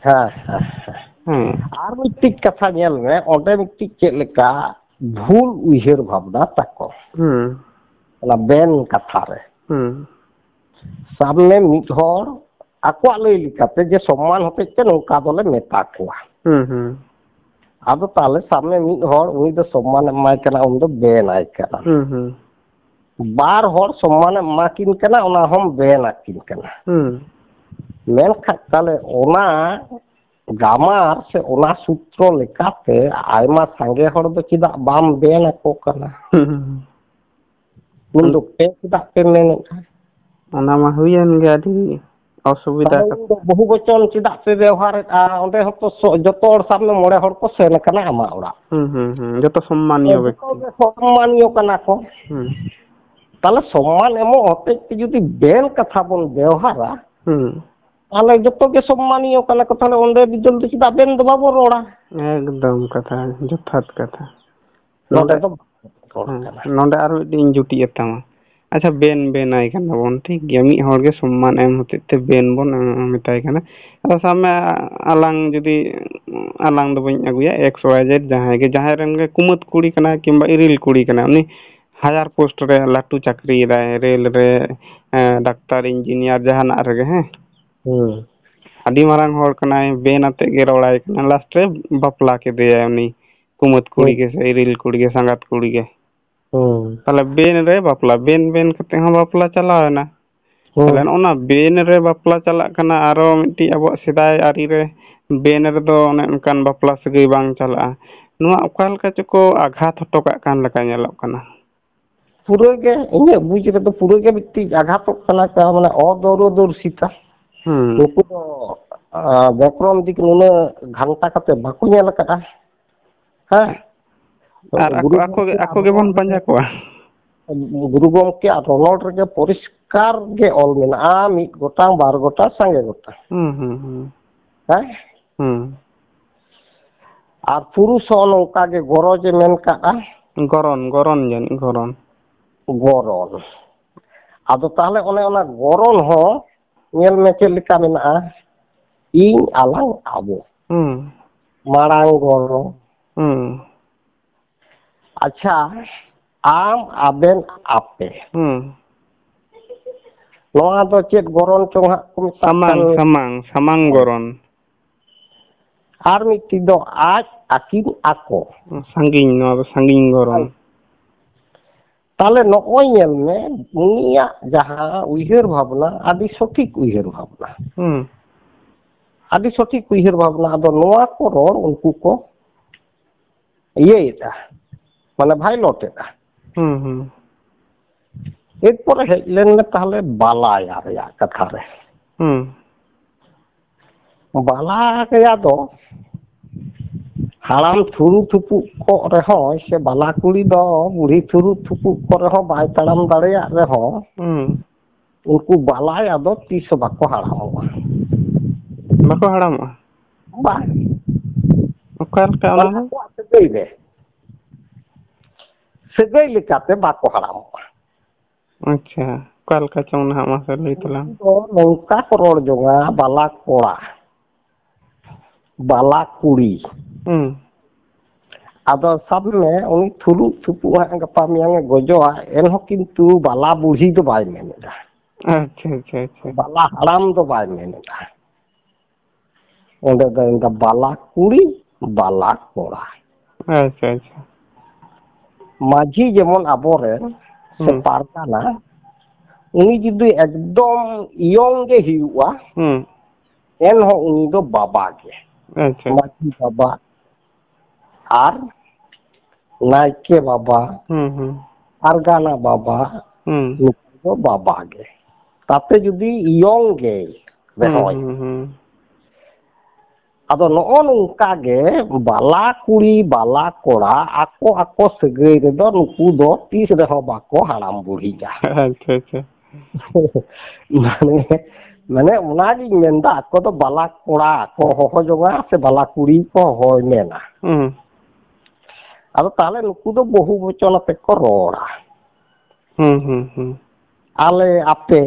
ᱦᱮᱸ, ᱦᱮᱸ, ᱦᱮᱸ᱾ ᱦᱮᱸ᱾ ᱟᱨ ᱢᱤᱫᱴᱤᱡ ᱠᱟᱛᱷᱟ ᱧᱮᱞ ᱢᱮ, ᱚᱸᱰᱮ ᱢᱤᱫᱴᱤᱡ ᱪᱮᱫ ᱞᱮᱠᱟ ᱵᱷᱩᱞ ᱩᱭᱦᱟᱹᱨ ᱵᱷᱟᱵᱽᱱᱟ ᱛᱟᱠᱚ᱾ ᱦᱩᱸ᱾ ᱚᱱᱟ ᱵᱮᱱ ᱠᱟᱛᱷᱟ ᱨᱮ᱾ ᱦᱩᱸ᱾ ᱥᱟᱵ ᱢᱮ ᱢᱤᱫ ᱦᱚᱲ ᱟᱠᱚᱣᱟᱜ ᱞᱟᱹᱭ ᱞᱮᱠᱟᱛᱮ ᱡᱮ ᱥᱚᱢᱢᱟᱱ ᱦᱚᱛᱮᱡ ᱛᱮ ᱱᱚᱝᱠᱟ ᱫᱚᱞᱮ ᱢᱮᱛᱟ ᱠᱚᱣᱟ᱾ ᱦᱩᱸ, ᱦᱩᱸ᱾ ᱟᱫᱚ ᱛᱟᱦᱞᱮ ᱥᱟᱵ ᱢᱮ ᱢᱤᱫ ᱦᱚᱲ ᱩᱱᱤ ᱫᱚ ᱥᱚᱢᱢᱟᱱᱮ ᱮᱢᱟᱭ ᱠᱟᱱᱟ, ᱩᱱᱤ ᱫᱚ ᱵᱮᱱ ᱟᱭ ᱠᱟᱱᱟ᱾ ᱦᱩᱸ, ᱦᱩᱸ᱾ ᱵᱟᱨ ᱦᱚᱲ ᱥᱚᱢᱢᱟᱱᱮ ᱮᱢᱟ ᱠᱤᱱ ᱠᱟᱱᱟ, ᱚᱱᱟ ᱦᱚᱸᱢ ᱵᱮᱱ ᱟᱹᱠᱤᱱ ᱠᱟᱱᱟ᱾ ᱦᱩᱸ᱾ ᱢᱮᱱᱠᱷᱟᱱ ᱛᱟᱦᱞᱮ ᱚᱱᱟ ᱜᱨᱟᱢᱟᱨ ᱥᱮ ᱚᱱᱟ ᱥᱩᱛᱨᱚ ᱞᱮᱠᱟᱛᱮ ᱟᱭᱢᱟ ᱥᱟᱸᱜᱮ ᱦᱚᱲ ᱫᱚ ᱪᱮᱫᱟᱜ ᱵᱟᱢ ᱵᱮᱱ ᱟᱠᱚ ᱠᱟᱱᱟ? ᱦᱩᱸ, ᱦᱩᱸ, ᱦᱩᱸ᱾ ᱩᱱ ᱫᱚ ᱯᱮ ᱪᱮᱫᱟᱜ ᱯᱮ ᱢᱮᱱᱮᱫᱼᱟ? ᱚᱱᱟ ᱢᱟ ᱦᱩᱭᱮᱱ ᱜᱮ, ᱟᱹᱰᱤ ᱚᱥᱩᱵᱤᱫᱷᱟ ᱛᱟᱦᱞᱮ ᱠᱟᱛᱷᱟ᱾ ᱩᱱ ᱫᱚ ᱵᱚᱦᱩ ᱵᱚᱪᱚᱱ ᱪᱮᱫᱟᱜ ᱯᱮ ᱵᱮᱣᱦᱟᱨᱮᱫᱼᱟ? ᱚᱸᱰᱮ ᱦᱚᱸᱛᱚ ᱥᱚ-, ᱡᱚᱛᱚ ᱦᱚᱲ ᱥᱟᱵ ᱢᱮ ᱢᱚᱬᱮ ᱦᱚᱲ ᱠᱚ ᱥᱮᱱ ᱟᱠᱟᱱᱟ ᱟᱢᱟᱜ ᱚᱲᱟᱜ᱾ ᱦᱩᱸ, ᱦᱩᱸ, ᱦᱩᱸ, ᱡᱚᱛᱚ ᱥᱚᱢᱢᱟᱱᱤᱭᱚ ᱡᱚᱛᱚ ᱵᱮᱠᱛᱤ᱾ ᱜᱮ ᱥᱚᱢᱢᱟᱱᱤᱭᱚ ᱠᱟᱱᱟ ᱠᱚ᱾ ᱦᱩᱸ᱾ ᱛᱟᱦᱞᱮ ᱥᱚᱢᱢᱟᱱ ᱮᱢᱚᱜ ᱦᱚᱛᱮᱡ ᱛᱮ ᱡᱩᱫᱤ ᱵᱮᱱ ᱠᱟᱛᱷᱟ ᱵᱚᱱ ᱵᱮᱣᱦᱟᱨᱟ, ᱦᱩᱸ᱾ ᱛᱟᱦᱞᱮ ᱡᱚᱛᱚ ᱜᱮ ᱥᱚᱢᱢᱟᱱᱤᱭᱚ ᱠᱟᱱᱟ ᱠᱚ, ᱛᱟᱦᱞᱮ ᱚᱸᱰᱮ ᱵᱤᱫᱟᱹᱞ ᱫᱚ ᱪᱮᱫᱟᱜ ᱵᱮᱱ ᱫᱚ ᱵᱟᱵᱚᱱ ᱨᱚᱲᱟ? ᱮᱠᱫᱚᱢ ᱠᱟᱛᱷᱟ, ᱡᱚᱛᱷᱟᱛ ᱠᱟᱛᱷᱟ᱾ ᱱᱚᱰᱮ ᱱᱚᱰᱮ, ᱫᱚ ᱨᱚᱲ ᱦᱮᱸ, ᱠᱟᱱᱟ᱾ ᱱᱚᱰᱮ ᱟᱨ ᱢᱤᱫᱴᱮᱱ ᱤᱧ ᱡᱩᱴᱤᱡ ᱮ ᱛᱟᱢᱟ᱾ ᱟᱪᱪᱷᱟ, ᱵᱮᱱ, ᱵᱮᱱ ᱟᱭ ᱠᱟᱱᱟ ᱵᱚᱱ, ᱴᱷᱤᱠ ᱜᱮᱭᱟ, ᱢᱤᱫ ᱦᱚᱲ ᱜᱮ ᱥᱚᱢᱢᱟᱱ ᱮᱢ ᱦᱚᱛᱮᱡ ᱛᱮ ᱵᱮᱱ ᱵᱚᱱ, ᱮ, ᱢᱮᱛᱟᱭ ᱠᱟᱱᱟ᱾ ᱟᱫᱚ ᱥᱟᱵ ᱢᱮ, ᱟᱞᱟᱝ ᱡᱩᱫᱤ, ᱟᱞᱟᱝ ᱫᱚ ᱵᱟᱹᱧ ᱟᱹᱜᱩᱭᱟ, ᱮᱠᱥ ᱣᱟᱭ ᱡᱮᱰ, ᱡᱟᱦᱟᱸᱭ ᱜᱮ, ᱡᱟᱦᱟᱸᱭ ᱨᱮᱱ ᱜᱮ ᱠᱩᱢᱟᱹᱫ ᱠᱩᱲᱤ ᱠᱟᱱᱟᱭ ᱠᱤᱝᱵᱟ ᱤᱨᱤᱞ ᱠᱩᱲᱤ ᱠᱟᱱᱟᱭ, ᱩᱱᱤ ᱦᱟᱭᱟᱨ ᱯᱳᱥᱴ ᱨᱮ ᱞᱟᱹᱴᱩ ᱪᱟᱹᱠᱨᱤᱭᱮᱫᱟᱭ, ᱨᱮᱞ ᱨᱮ, ᱮ, ᱰᱟᱠᱛᱟᱨ, ᱤᱧᱡᱤᱱᱤᱭᱟᱨ, ᱡᱟᱦᱟᱱᱟᱜ ᱨᱮᱜᱮ, ᱦᱮᱸ᱾ ᱦᱩᱸ᱾ ᱟᱹᱰᱤ ᱢᱟᱨᱟᱝ ᱦᱚᱲ ᱠᱟᱱᱟᱭ, ᱵᱮᱱ ᱟᱛᱮᱫ ᱜᱮ ᱨᱚᱲᱟᱭ ᱠᱟᱱᱟ, ᱞᱟᱥᱴ ᱨᱮ ᱵᱟᱯᱞᱟ ᱠᱮᱫᱮᱭᱟᱭ ᱩᱱᱤ ᱠᱩᱢᱟᱹᱫ ᱠᱩᱲᱤ ᱦᱩᱸ᱾ ᱜᱮ ᱥᱮ ᱤᱨᱤᱞ ᱠᱩᱲᱤ ᱜᱮ, ᱥᱟᱸᱜᱟᱛ ᱠᱩᱲᱤ ᱜᱮ᱾ ᱦᱩᱸ᱾ ᱛᱟᱦᱞᱮ ᱵᱮᱱ ᱨᱮ ᱵᱟᱯᱞᱟ, ᱵᱮᱱ ᱵᱮᱱ ᱠᱟᱛᱮ ᱦᱚᱸ ᱵᱟᱯᱞᱟ ᱪᱟᱞᱟᱣ ᱮᱱᱟ᱾ ᱦᱩᱸ᱾ ᱛᱟᱦᱞᱮ ᱱᱚᱜᱼᱚ ᱱᱟ ᱵᱮᱱ ᱨᱮ ᱵᱟᱯᱞᱟ ᱪᱟᱞᱟᱜ ᱠᱟᱱᱟ, ᱟᱨᱚ ᱢᱤᱫᱴᱤᱡ ᱟᱵᱚᱣᱟᱜ ᱥᱮᱫᱟᱭ ᱟᱹᱨᱤ ᱨᱮ ᱵᱮᱱ ᱨᱮᱫᱚ ᱚᱱᱮ ᱚᱱᱠᱟᱱ ᱵᱟᱯᱞᱟ ᱥᱟᱹᱜᱟᱹᱭ ᱵᱟᱝ ᱪᱟᱞᱟᱜᱼᱟ᱾ ᱱᱚᱣᱟ ᱚᱠᱟ ᱞᱮᱠᱟ ᱪᱚᱠᱚ ᱟᱜᱷᱟᱛ ᱦᱚᱴᱚ ᱠᱟᱜ ᱠᱟᱱ ᱞᱮᱠᱟ ᱧᱮᱞᱚᱜ ᱠᱟᱱᱟ᱾ ᱯᱩᱨᱟᱹ ᱜᱮ, ᱤᱧᱟᱹᱜ ᱵᱩᱡᱽ ᱨᱮᱫᱚ ᱯᱩᱨᱟᱹ ᱜᱮ ᱢᱤᱫᱴᱤᱡ ᱟᱜᱷᱟᱛᱚᱜ ᱠᱟᱱᱟ, ᱠᱟ-, ᱢᱟᱱᱮ ᱚᱫᱚᱨᱚᱫᱚᱨᱥᱤᱛᱟ᱾ ᱦᱩᱸ᱾ ᱱᱩᱠᱩ ᱫᱚ, ᱟ, ᱵᱮᱠᱨᱚᱢ ᱫᱤᱠ ᱱᱩᱱᱟᱹᱜ ᱜᱷᱟᱱᱴᱟ ᱠᱟᱛᱮ ᱵᱟᱠᱚ ᱧᱮᱞ ᱟᱠᱟᱫᱼᱟ᱾ ᱦᱮᱸ᱾ ᱟᱨ ᱟᱠᱚ, ᱜᱩᱨᱩ ᱟᱠᱚ ᱜᱮ, ᱜᱚᱢᱠᱮ ᱟᱠᱚ ᱟᱨ ᱜᱮᱵᱚᱱ ᱨᱚᱱᱚᱲ ᱨᱮᱜᱮ, ᱯᱟᱸᱡᱟ ᱠᱚᱣᱟ᱾ ᱜᱩᱨᱩ ᱜᱚᱢᱠᱮ ᱟᱨ ᱨᱚᱱᱚᱲ ᱨᱮᱜᱮ ᱯᱚᱨᱤᱥᱠᱟᱨ ᱜᱮ ᱚᱞ ᱢᱮᱱᱟᱜᱼᱟ, ᱢᱤᱫ ᱜᱚᱴᱟᱝ, ᱵᱟᱨ ᱜᱚᱴᱟᱝ, ᱥᱟᱸᱜᱮ ᱜᱚᱴᱟᱝ᱾ ᱦᱩᱸ, ᱦᱩᱸ, ᱦᱩᱸ᱾ ᱦᱮᱸ? ᱦᱩᱸ᱾ ᱟᱨ ᱯᱩᱨᱩᱥ ᱦᱚᱸ ᱱᱚᱝᱠᱟ ᱜᱮ ᱜᱚᱨᱚᱡᱽ ᱮ ᱢᱮᱱ ᱠᱟᱜᱼᱟ᱾ ᱜᱚᱨᱚᱱ, ᱜᱚᱨᱚᱱ ᱡᱟᱹᱱᱤᱡ, ᱜᱚᱨᱚᱱ᱾ ᱜᱚᱨᱚᱱ᱾ ᱟᱫᱚ ᱛᱟᱦᱞᱮ ᱚᱱᱮ ᱚᱱᱟ ᱜᱚᱨᱚᱱ ᱦᱚᱸ ᱧᱮᱞ ᱢᱮ ᱪᱮᱫ ᱞᱮᱠᱟ ᱢᱮᱱᱟᱜᱼᱟ, ᱤᱧ, ᱟᱞᱟᱝ, ᱟᱵᱚ᱾ ᱦᱩᱸ᱾ ᱢᱟᱲᱟᱝ ᱜᱚᱨᱚ᱾ ᱦᱩᱸ᱾ ᱟᱪᱪᱷᱟ, ᱟᱢ, ᱟᱵᱮᱱ, ᱟᱯᱮ᱾ ᱦᱩᱸ᱾ ᱱᱚᱣᱟ ᱫᱚ ᱪᱮᱫ ᱜᱚᱨᱚᱱ ᱪᱚᱝ ᱦᱟᱸᱜ ᱠᱚ ᱢᱮᱛᱟᱜ ᱥᱟᱢᱟᱝ, ᱠᱟᱱ? ᱥᱟᱢᱟᱝ, ᱥᱟᱢᱟᱝ ᱜᱚᱨᱚᱱ᱾ ᱟᱨ ᱢᱤᱫᱴᱤᱡ ᱫᱚ ᱟᱡ, ᱟᱹᱠᱤᱱ, ᱟᱠᱚ᱾ ᱥᱟᱺᱜᱤᱧ, ᱱᱚᱣᱟ ᱫᱚ ᱥᱟᱺᱜᱤᱧ ᱜᱚᱨᱚᱱ᱾ ᱛᱟᱦᱞᱮ ᱱᱚᱜᱼᱚᱭ ᱧᱮᱞ ᱢᱮ, ᱩᱱᱤᱭᱟᱜ ᱡᱟᱦᱟᱸ ᱩᱭᱦᱟᱹᱨ ᱵᱷᱟᱵᱽᱱᱟ, ᱟᱹᱰᱤ ᱥᱚᱴᱷᱤᱠ ᱩᱭᱦᱟᱹᱨ ᱵᱷᱟᱵᱽᱱᱟ᱾ ᱦᱩᱸ᱾ ᱟᱹᱰᱤ ᱥᱚᱴᱷᱤᱠ ᱩᱭᱦᱟᱹᱨ ᱵᱷᱟᱵᱽᱱᱟ᱾ ᱟᱫᱚ ᱱᱚᱣᱟ ᱠᱚ ᱨᱚᱲ ᱩᱱᱠᱩ ᱠᱚ ᱤᱭᱟᱹᱭᱮᱫᱟ, ᱢᱟᱱᱮ violate ᱮᱫᱟ᱾ ᱦᱩᱸ, ᱦᱩᱸ᱾ ᱮᱨᱯᱚᱨᱮ ᱦᱮᱡ ᱞᱮᱱ ᱢᱮ ᱛᱟᱦᱞᱮ ᱵᱟᱞᱟᱭᱟ ᱨᱮᱭᱟᱜ ᱠᱟᱛᱷᱟ ᱨᱮ᱾ ᱦᱩᱸ᱾ ᱵᱟᱞᱟ ᱠᱟᱭᱟ ᱫᱚ ᱦᱟᱲᱟᱢ ᱛᱷᱩᱨᱩ ᱛᱷᱩᱯᱩᱜ ᱠᱚᱜ ᱨᱮᱦᱚᱸ, ᱥᱮ ᱵᱟᱞᱟ ᱠᱩᱲᱤ ᱫᱚ ᱵᱩᱲᱦᱤ ᱛᱷᱩᱨᱩ ᱛᱷᱩᱯᱩᱜ ᱠᱚ ᱨᱮᱦᱚᱸ ᱵᱟᱭ ᱛᱟᱲᱟᱢ ᱫᱟᱲᱮᱭᱟᱜ ᱨᱮᱦᱚᱸ, ᱦᱩᱸ᱾ ᱩᱱᱠᱩ ᱵᱟᱞᱟᱭᱟ ᱫᱚ ᱛᱤᱥ ᱦᱚᱸ ᱵᱟᱠᱚ ᱦᱟᱲᱟᱢᱚᱜᱼᱟ᱾ ᱵᱟᱠᱚ ᱦᱟᱲᱟᱢᱚᱜᱼᱟ? ᱵᱟᱝ᱾ ᱚᱠᱟ ᱞᱮᱠᱟ ᱚᱱᱟ ᱢᱟᱱᱮ ᱫᱚ? ᱟᱠᱚᱣᱟᱜ ᱥᱟᱹᱜᱟᱹᱭ ᱨᱮ, ᱥᱟᱹᱜᱟᱹᱭ ᱞᱮᱠᱟᱛᱮ ᱵᱟᱠᱚ ᱦᱟᱲᱟᱢᱚᱜᱼᱟ᱾ ᱟᱪᱪᱷᱟ, ᱚᱠᱟ ᱞᱮᱠᱟ ᱪᱚᱝ ᱱᱟᱦᱟᱜ, ᱢᱟᱥᱮ ᱞᱟᱹᱭ ᱛᱟᱞᱟᱝ᱾ ᱩᱱᱠᱩ ᱫᱚ ᱱᱚᱝᱠᱟ ᱠᱚ ᱨᱚᱲ ᱡᱚᱝᱟ, ᱵᱟᱞᱟ ᱠᱚᱲᱟ, ᱵᱟᱞᱟ ᱠᱩᱲᱤ᱾ ᱦᱩᱸ᱾ ᱟᱫᱚ ᱥᱟᱵ ᱢᱮ, ᱩᱱᱤ ᱛᱷᱩᱞᱩᱜ ᱛᱷᱩᱯᱩᱜ ᱦᱟᱸᱜ ᱜᱟᱯᱟ ᱢᱮᱭᱟᱝ ᱮ ᱜᱚᱡᱚᱜᱼᱟ, ᱮᱱᱦᱚᱸ ᱠᱤᱱᱛᱩ ᱵᱟᱞᱟ ᱵᱩᱲᱦᱤ ᱫᱚ ᱵᱟᱭ ᱢᱮᱱ ᱮᱫᱟ᱾ ᱟᱪᱪᱷᱟ, ᱟᱪᱪᱷᱟ, ᱟᱪᱪᱷᱟ᱾ ᱵᱟᱞᱟ ᱦᱟᱲᱟᱢ ᱫᱚ ᱵᱟᱭ ᱢᱮᱱ ᱮᱫᱟ᱾ ᱚᱸᱰᱮ ᱫᱚ ᱢᱮᱱᱫᱟ ᱵᱟᱞᱟ ᱠᱩᱲᱤ, ᱵᱟᱞᱟ ᱠᱚᱲᱟ᱾ ᱟᱪᱪᱷᱟ, ᱟᱪᱪᱷᱟ᱾ ᱢᱟᱹᱡᱷᱤ ᱡᱮᱢᱚᱱ ᱟᱵᱚᱨᱮᱱ ᱥᱮ ᱦᱩᱸ᱾ ᱯᱟᱨᱜᱟᱱᱟ, ᱩᱱᱤ ᱡᱩᱫᱤ ᱮᱠᱫᱚᱢ ᱤᱭᱚᱝ ᱜᱮ ᱦᱩᱭᱩᱜᱼᱟ, ᱦᱩᱸ᱾ ᱮᱱᱦᱚᱸ ᱩᱱᱤ ᱫᱚ ᱵᱟᱵᱟ ᱜᱮ᱾ ᱟᱪᱪᱷᱟ᱾ ᱢᱟᱹᱡᱷᱤ ᱵᱟᱵᱟ ᱟᱨ ᱱᱟᱭᱠᱮ ᱵᱟᱵᱟ, ᱦᱩᱸ, ᱦᱩᱸ᱾ ᱯᱟᱨᱜᱟᱱᱟ ᱵᱟᱵᱟ, ᱦᱩᱸ᱾ ᱱᱩᱠᱩ ᱫᱚ ᱵᱟᱵᱟ ᱜᱮ᱾ ᱛᱟᱛᱮ ᱡᱩᱫᱤ ᱤᱭᱚᱝ ᱜᱮ ᱦᱩᱸ, ᱨᱮᱦᱚᱸᱭ᱾ ᱦᱩᱸ, ᱦᱩᱸ᱾ ᱟᱫᱚ ᱱᱚᱜᱼᱚ ᱱᱚᱝᱠᱟ ᱜᱮ ᱵᱟᱞᱟ ᱠᱩᱲᱤ, ᱵᱟᱞᱟ ᱠᱚᱲᱟ ᱟᱠᱚ ᱟᱠᱚ ᱥᱟᱹᱜᱟᱹᱭ ᱨᱮᱫᱚ ᱱᱩᱠᱩ ᱫᱚ ᱛᱤᱥ ᱨᱮᱦᱚᱸ ᱵᱟᱠᱚ ᱦᱟᱲᱟᱢ ᱵᱩᱲᱦᱤᱜᱼᱟ᱾ ᱟᱪᱪᱷᱟ, ᱟᱪᱪᱷᱟ᱾ ᱢᱟᱱᱮ, ᱢᱟᱱᱮ ᱚᱱᱟᱜᱤᱧ ᱢᱮᱱᱫᱟ, ᱟᱠᱚ ᱫᱚ ᱵᱟᱞᱟ ᱠᱚᱲᱟ ᱠᱚ ᱦᱚᱦᱚ ᱡᱚᱝᱟ ᱥᱮ ᱵᱟᱞᱟ ᱠᱩᱲᱤ ᱠᱚ ᱦᱚᱦᱚᱭ ᱢᱮᱱᱟ᱾ ᱦᱩᱸ᱾ ᱟᱫᱚ ᱛᱟᱦᱞᱮ ᱱᱩᱠᱩ ᱫᱚ ᱵᱚᱦᱩ ᱵᱚᱪᱚᱱ ᱟᱛᱮ ᱠᱚ ᱨᱚᱲᱟ᱾ ᱦᱩᱸ, ᱦᱩᱸ, ᱦᱩᱸ᱾ ᱟᱞᱮ, ᱟᱯᱮ᱾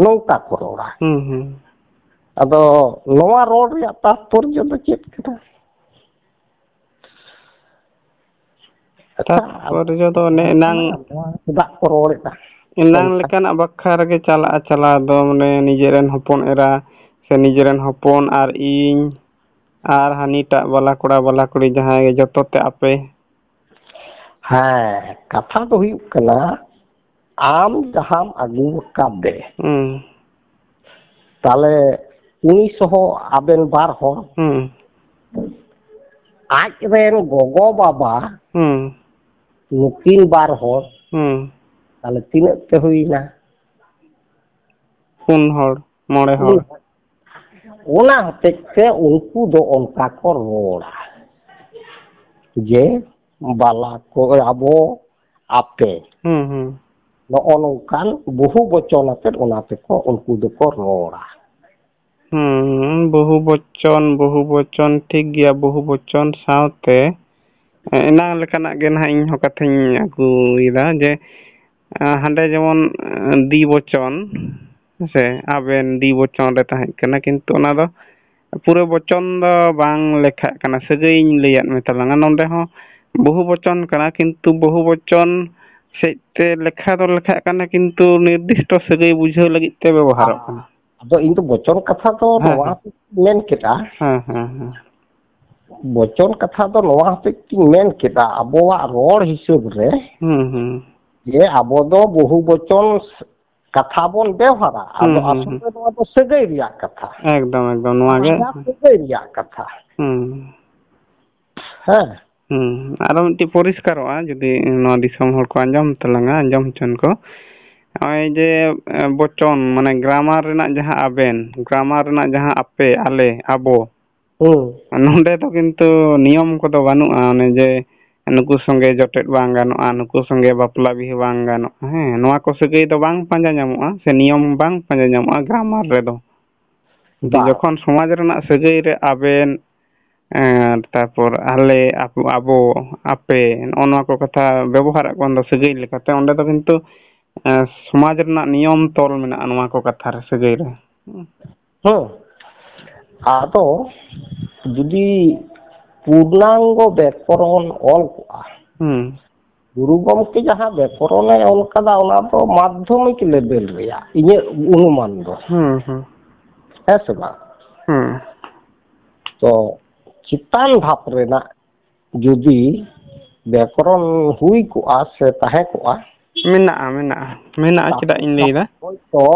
ᱱᱚᱝᱠᱟ ᱠᱚ ᱨᱚᱲᱟ᱾ ᱦᱩᱸ, ᱦᱩᱸ᱾ ᱟᱫᱚ ᱱᱚᱣᱟ ᱨᱚᱲ ᱨᱮᱭᱟᱜ ᱛᱟᱛᱯᱚᱨᱡᱚ ᱫᱚ ᱪᱮᱫ ᱠᱟᱱᱟ? ᱛᱟᱛᱯᱚᱨᱡᱚ ᱫᱚ ᱚᱱᱮ ᱮᱱᱟᱝ ᱱᱚᱣᱟ ᱪᱮᱫᱟᱜ ᱠᱚ ᱨᱚᱲᱮᱫᱟ? ᱮᱱᱟᱝ ᱚᱱᱠᱟ᱾ ᱞᱮᱠᱟᱱᱟᱜ ᱵᱟᱠᱷᱨᱟ ᱨᱮᱜᱮ ᱪᱟᱞᱟᱜᱼᱟ, ᱪᱟᱞᱟᱣ ᱫᱚ, ᱢᱟᱱᱮ, ᱱᱤᱡᱮᱨᱮᱱ ᱦᱚᱯᱚᱱ ᱮᱨᱟ ᱥᱮ ᱱᱤᱡᱮᱨᱮᱱ ᱦᱚᱯᱚᱱ ᱟᱨ ᱤᱧ ᱟᱨ ᱦᱟᱹᱱᱤᱴᱟᱜ ᱵᱟᱞᱟ ᱠᱚᱲᱟ, ᱵᱟᱞᱟ ᱠᱩᱲᱤ, ᱡᱟᱦᱟᱸᱭ ᱜᱮ, ᱡᱚᱛᱚ ᱛᱮ ᱟᱯᱮ᱾ ᱦᱮᱸ, ᱠᱟᱛᱷᱟ ᱫᱚ ᱦᱩᱭᱩᱜ ᱠᱟᱱᱟ, ᱟᱢ ᱡᱟᱦᱟᱸᱢ ᱟᱹᱜᱩ ᱟᱠᱟᱫᱮ, ᱦᱩᱸ᱾ ᱛᱟᱦᱞᱮ ᱩᱱᱤ ᱥᱚᱦᱚ ᱟᱵᱮᱱ ᱵᱟᱨ ᱦᱚᱲ, ᱦᱩᱸ᱾ ᱟᱡ ᱨᱮᱱ ᱜᱚᱜᱚ ᱵᱟᱵᱟ, ᱦᱩᱸ᱾ ᱱᱩᱠᱤᱱ ᱵᱟᱨ ᱦᱚᱲ, ᱦᱩᱸ᱾ ᱛᱟᱦᱞᱮ ᱛᱤᱱᱟᱹᱜ ᱯᱮ ᱦᱩᱭᱱᱟ? ᱯᱩᱱ ᱦᱚᱲ, ᱢᱚᱬᱮ ᱦᱚᱲ᱾ ᱚᱱᱟ ᱦᱚᱛᱮᱡ ᱛᱮ ᱩᱱᱠᱩ ᱫᱚ ᱚᱱᱠᱟ ᱠᱚ ᱨᱚᱲᱟ ᱡᱮ, "ᱵᱟᱞᱟ ᱠᱚ, ᱟᱵᱚ, ᱟᱯᱮ", ᱦᱩᱸ, ᱦᱩᱸ᱾ ᱱᱚᱜᱼᱚ ᱱᱚᱝᱠᱟᱱ ᱵᱚᱦᱩ ᱵᱚᱪᱚᱱ ᱟᱛᱮᱫ ᱚᱱᱟ ᱛᱮᱠᱚ, ᱩᱱᱠᱩ ᱫᱚᱠᱚ ᱨᱚᱲᱟ᱾ ᱦᱩᱸ, ᱵᱚᱦᱩ ᱵᱚᱪᱚᱱ, ᱵᱚᱦᱩ ᱵᱚᱪᱚᱱ, ᱴᱷᱤᱠ ᱜᱮᱭᱟ, ᱵᱚᱦᱩ ᱵᱚᱪᱚᱱ ᱥᱟᱶᱛᱮ ᱮᱱᱟᱝ ᱞᱮᱠᱟᱱᱟᱜ ᱜᱮ ᱱᱟᱦᱟᱜ ᱤᱧ ᱦᱚᱸ ᱠᱟᱛᱷᱟᱧ ᱟᱹᱜᱩᱭᱮᱫᱟ ᱡᱮ, ᱟᱸ, ᱦᱟᱸᱰᱮ ᱡᱮᱢᱚᱱ, ᱟᱸ, ᱫᱤ ᱵᱚᱪᱚᱱ, ᱦᱮᱸᱥᱮ, ᱟᱵᱮᱱ ᱫᱤ ᱵᱚᱪᱚᱱ ᱨᱮ ᱛᱟᱦᱮᱸ ᱠᱟᱱᱟ, ᱠᱤᱱᱛᱩ ᱚᱱᱟ ᱫᱚ ᱯᱩᱨᱟᱹ ᱵᱚᱪᱚᱱ ᱫᱚ ᱵᱟᱝ ᱞᱮᱠᱷᱟᱜ ᱠᱟᱱᱟ, ᱥᱟᱹᱜᱟᱹᱭᱤᱧ ᱞᱟᱹᱭᱟᱫ ᱢᱮ ᱛᱟᱞᱟᱝᱟ᱾ ᱱᱚᱸᱰᱮ ᱦᱚᱸ ᱵᱚᱦᱩ ᱵᱚᱪᱚᱱ ᱠᱟᱱᱟ, ᱠᱤᱱᱛᱩ ᱵᱚᱦᱩ ᱵᱚᱪᱚᱱ ᱥᱮᱫ ᱛᱮ ᱞᱮᱠᱷᱟ ᱫᱚ ᱞᱮᱠᱷᱟᱜ ᱠᱟᱱᱟ, ᱠᱤᱱᱛᱩ ᱱᱤᱨᱫᱤᱥᱴᱚ ᱥᱟᱹᱜᱟᱹᱭ ᱵᱩᱡᱷᱟᱹᱣ ᱞᱟᱹᱜᱤᱫ ᱛᱮ ᱵᱮᱵᱚᱦᱟᱨᱚᱜ ᱠᱟᱱᱟ᱾ ᱟᱫᱚ ᱤᱧ ᱫᱚ ᱵᱚᱪᱚᱱ ᱠᱟᱛᱷᱟ ᱫᱚ ᱦᱮᱸ, ᱱᱚᱣᱟ ᱦᱮᱸ᱾ ᱢᱮᱱ ᱠᱮᱫᱟ᱾ ᱦᱮᱸ, ᱦᱮᱸ, ᱦᱮᱸ᱾ ᱵᱚᱪᱚᱱ ᱠᱟᱛᱷᱟ ᱫᱚ ᱱᱚᱣᱟ ᱦᱚᱛᱮᱡ ᱛᱤᱧ ᱢᱮᱱ ᱠᱮᱫᱟ, ᱟᱵᱚᱣᱟᱜ ᱨᱚᱲ ᱦᱤᱥᱟᱹᱵ ᱨᱮ ᱦᱩᱸ, ᱦᱩᱸ᱾ ᱡᱮ ᱟᱵᱚ ᱫᱚ ᱵᱚᱦᱩ ᱵᱚᱪᱚᱱ ᱠᱟᱛᱷᱟ ᱵᱚᱱ ᱵᱮᱣᱦᱟᱨᱟ, ᱟᱫᱚ ᱦᱩᱸ, ᱦᱩᱸ, ᱟᱥᱚᱞ ᱦᱩᱸ᱾ ᱨᱮ ᱱᱚᱣᱟ ᱫᱚ ᱥᱟᱹᱜᱟᱹᱭ ᱨᱮᱭᱟᱜ ᱠᱟᱛᱷᱟ᱾ ᱮᱠᱫᱚᱢ, ᱮᱠᱫᱚᱢ, ᱱᱚᱣᱟ ᱜᱮ᱾ ᱱᱚᱣᱟ ᱥᱟᱹᱜᱟᱹᱭ ᱨᱮᱭᱟᱜ ᱠᱟᱛᱷᱟ᱾ ᱦᱩᱸ᱾ ᱦᱮᱸ᱾ ᱦᱩᱸ, ᱟᱨᱚ ᱢᱤᱫᱴᱤᱡ ᱯᱚᱨᱤᱥᱠᱟᱨᱚᱜᱼᱟ, ᱡᱩᱫᱤ ᱱᱚᱣᱟ ᱫᱤᱥᱚᱢ ᱦᱚᱲ ᱠᱚ ᱟᱸᱡᱚᱢ ᱛᱟᱞᱟᱝᱟ, ᱟᱸᱡᱚᱢ ᱦᱚᱪᱚᱱ ᱠᱚ᱾ ᱱᱚᱜᱼᱚᱭ ᱡᱮ, ᱮ, ᱵᱚᱪᱚᱱ, ᱢᱟᱱᱮ grammar ᱨᱮᱱᱟᱜ ᱡᱟᱦᱟᱸ ᱟᱵᱮᱱ, grammar ᱨᱮᱱᱟᱜ ᱡᱟᱦᱟᱸ ᱟᱯᱮ, ᱟᱞᱮ, ᱟᱵᱚ, ᱦᱩᱸ᱾ ᱱᱚᱸᱰᱮ ᱫᱚ ᱠᱤᱱᱛᱩ ᱱᱤᱭᱚᱢ ᱠᱚᱫᱚ ᱵᱟᱹᱱᱩᱜᱼᱟ, ᱚᱱᱮ ᱡᱮ ᱱᱩᱠᱩ ᱥᱚᱸᱜᱮ ᱡᱚᱴᱮᱫ ᱵᱟᱝ ᱜᱟᱱᱚᱜᱼᱟ, ᱱᱩᱠᱩ ᱥᱚᱸᱜᱮ ᱵᱟᱯᱞᱟ ᱵᱤᱦᱟᱹ ᱵᱟᱝ ᱜᱟᱱᱚᱜᱼᱟ, ᱦᱮᱸ, ᱱᱚᱣᱟ ᱠᱚ ᱥᱟᱹᱜᱟᱹᱭ ᱫᱚ ᱵᱟᱝ ᱯᱟᱸᱡᱟ ᱧᱟᱢᱚᱜᱼᱟ, ᱥᱮ ᱱᱤᱭᱚᱢ ᱵᱟᱝ ᱯᱟᱸᱡᱟ ᱧᱟᱢᱚᱜᱼᱟ grammar ᱨᱮᱫᱚ᱾ ᱡᱩᱫᱤ ᱵᱟᱝ᱾ ᱡᱚᱠᱷᱚᱱ ᱥᱚᱢᱟᱡᱽ ᱨᱮᱱᱟᱜ ᱥᱟᱹᱜᱟᱹᱭ ᱨᱮ ᱟᱵᱮᱱ, ᱮᱸ, ᱛᱟᱨᱯᱚᱨ ᱟᱞᱮ, ᱟᱯ-, ᱟᱵᱚ, ᱟᱯᱮ, ᱱᱚᱜᱼᱚ ᱱᱚᱣᱟ ᱠᱚ ᱠᱟᱛᱷᱟ ᱵᱮᱵᱚᱦᱟᱨᱚᱜ ᱠᱟᱱ ᱫᱚ ᱥᱟᱹᱜᱟᱹᱭ ᱞᱮᱠᱟᱛᱮ, ᱚᱸᱰᱮ ᱫᱚ ᱠᱤᱱᱛᱩ ᱮᱸ, ᱥᱚᱢᱟᱡᱽ ᱨᱮᱱᱟᱜ ᱱᱤᱭᱚᱢ ᱛᱚᱞ ᱢᱮᱱᱟᱜᱼᱟ ᱱᱚᱣᱟ ᱠᱚ ᱠᱟᱛᱷᱟ ᱨᱮ, ᱥᱟᱹᱜᱟᱹᱭ ᱨᱮ᱾ ᱦᱮᱸ, ᱟᱫᱚ ᱡᱩᱫᱤ ᱯᱩᱨᱱᱟᱝᱜᱚ ᱵᱮᱠᱚᱨᱚᱱ ᱚᱞ ᱠᱚᱜᱼᱟ, ᱦᱩᱸ᱾ ᱜᱩᱨᱩ ᱜᱚᱢᱠᱮ ᱡᱟᱦᱟᱸ ᱵᱮᱠᱚᱨᱚᱱᱮ ᱚᱞ ᱠᱟᱫᱟ, ᱚᱱᱟ ᱫᱚ ᱢᱟᱫᱽᱫᱷᱚᱢᱤᱠ ᱞᱮᱵᱮᱞ ᱨᱮᱭᱟᱜ, ᱤᱧᱟᱹᱜ ᱚᱱᱩᱢᱟᱱ ᱫᱚ᱾ ᱦᱩᱸ, ᱦᱩᱸ᱾ ᱦᱮᱸ ᱥᱮ ᱵᱟᱝ? ᱦᱩᱸ᱾ ᱛᱚ, ᱪᱮᱛᱟᱱ ᱫᱷᱟᱯ ᱨᱮᱱᱟᱜ ᱡᱩᱫᱤ ᱵᱮᱠᱚᱨᱚᱱ ᱦᱩᱭ ᱠᱚᱜᱼᱟ ᱥᱮ ᱛᱟᱦᱮᱸ ᱠᱚᱜᱼᱟ, ᱢᱮᱱᱟᱜᱼᱟ, ᱢᱮᱱᱟᱜᱼᱟ, ᱢᱮᱱᱟᱜᱼᱟ, ᱪᱮᱫᱟᱜ ᱤᱧ ᱞᱟᱹᱭᱫᱟ? ᱦᱳᱭᱛᱚ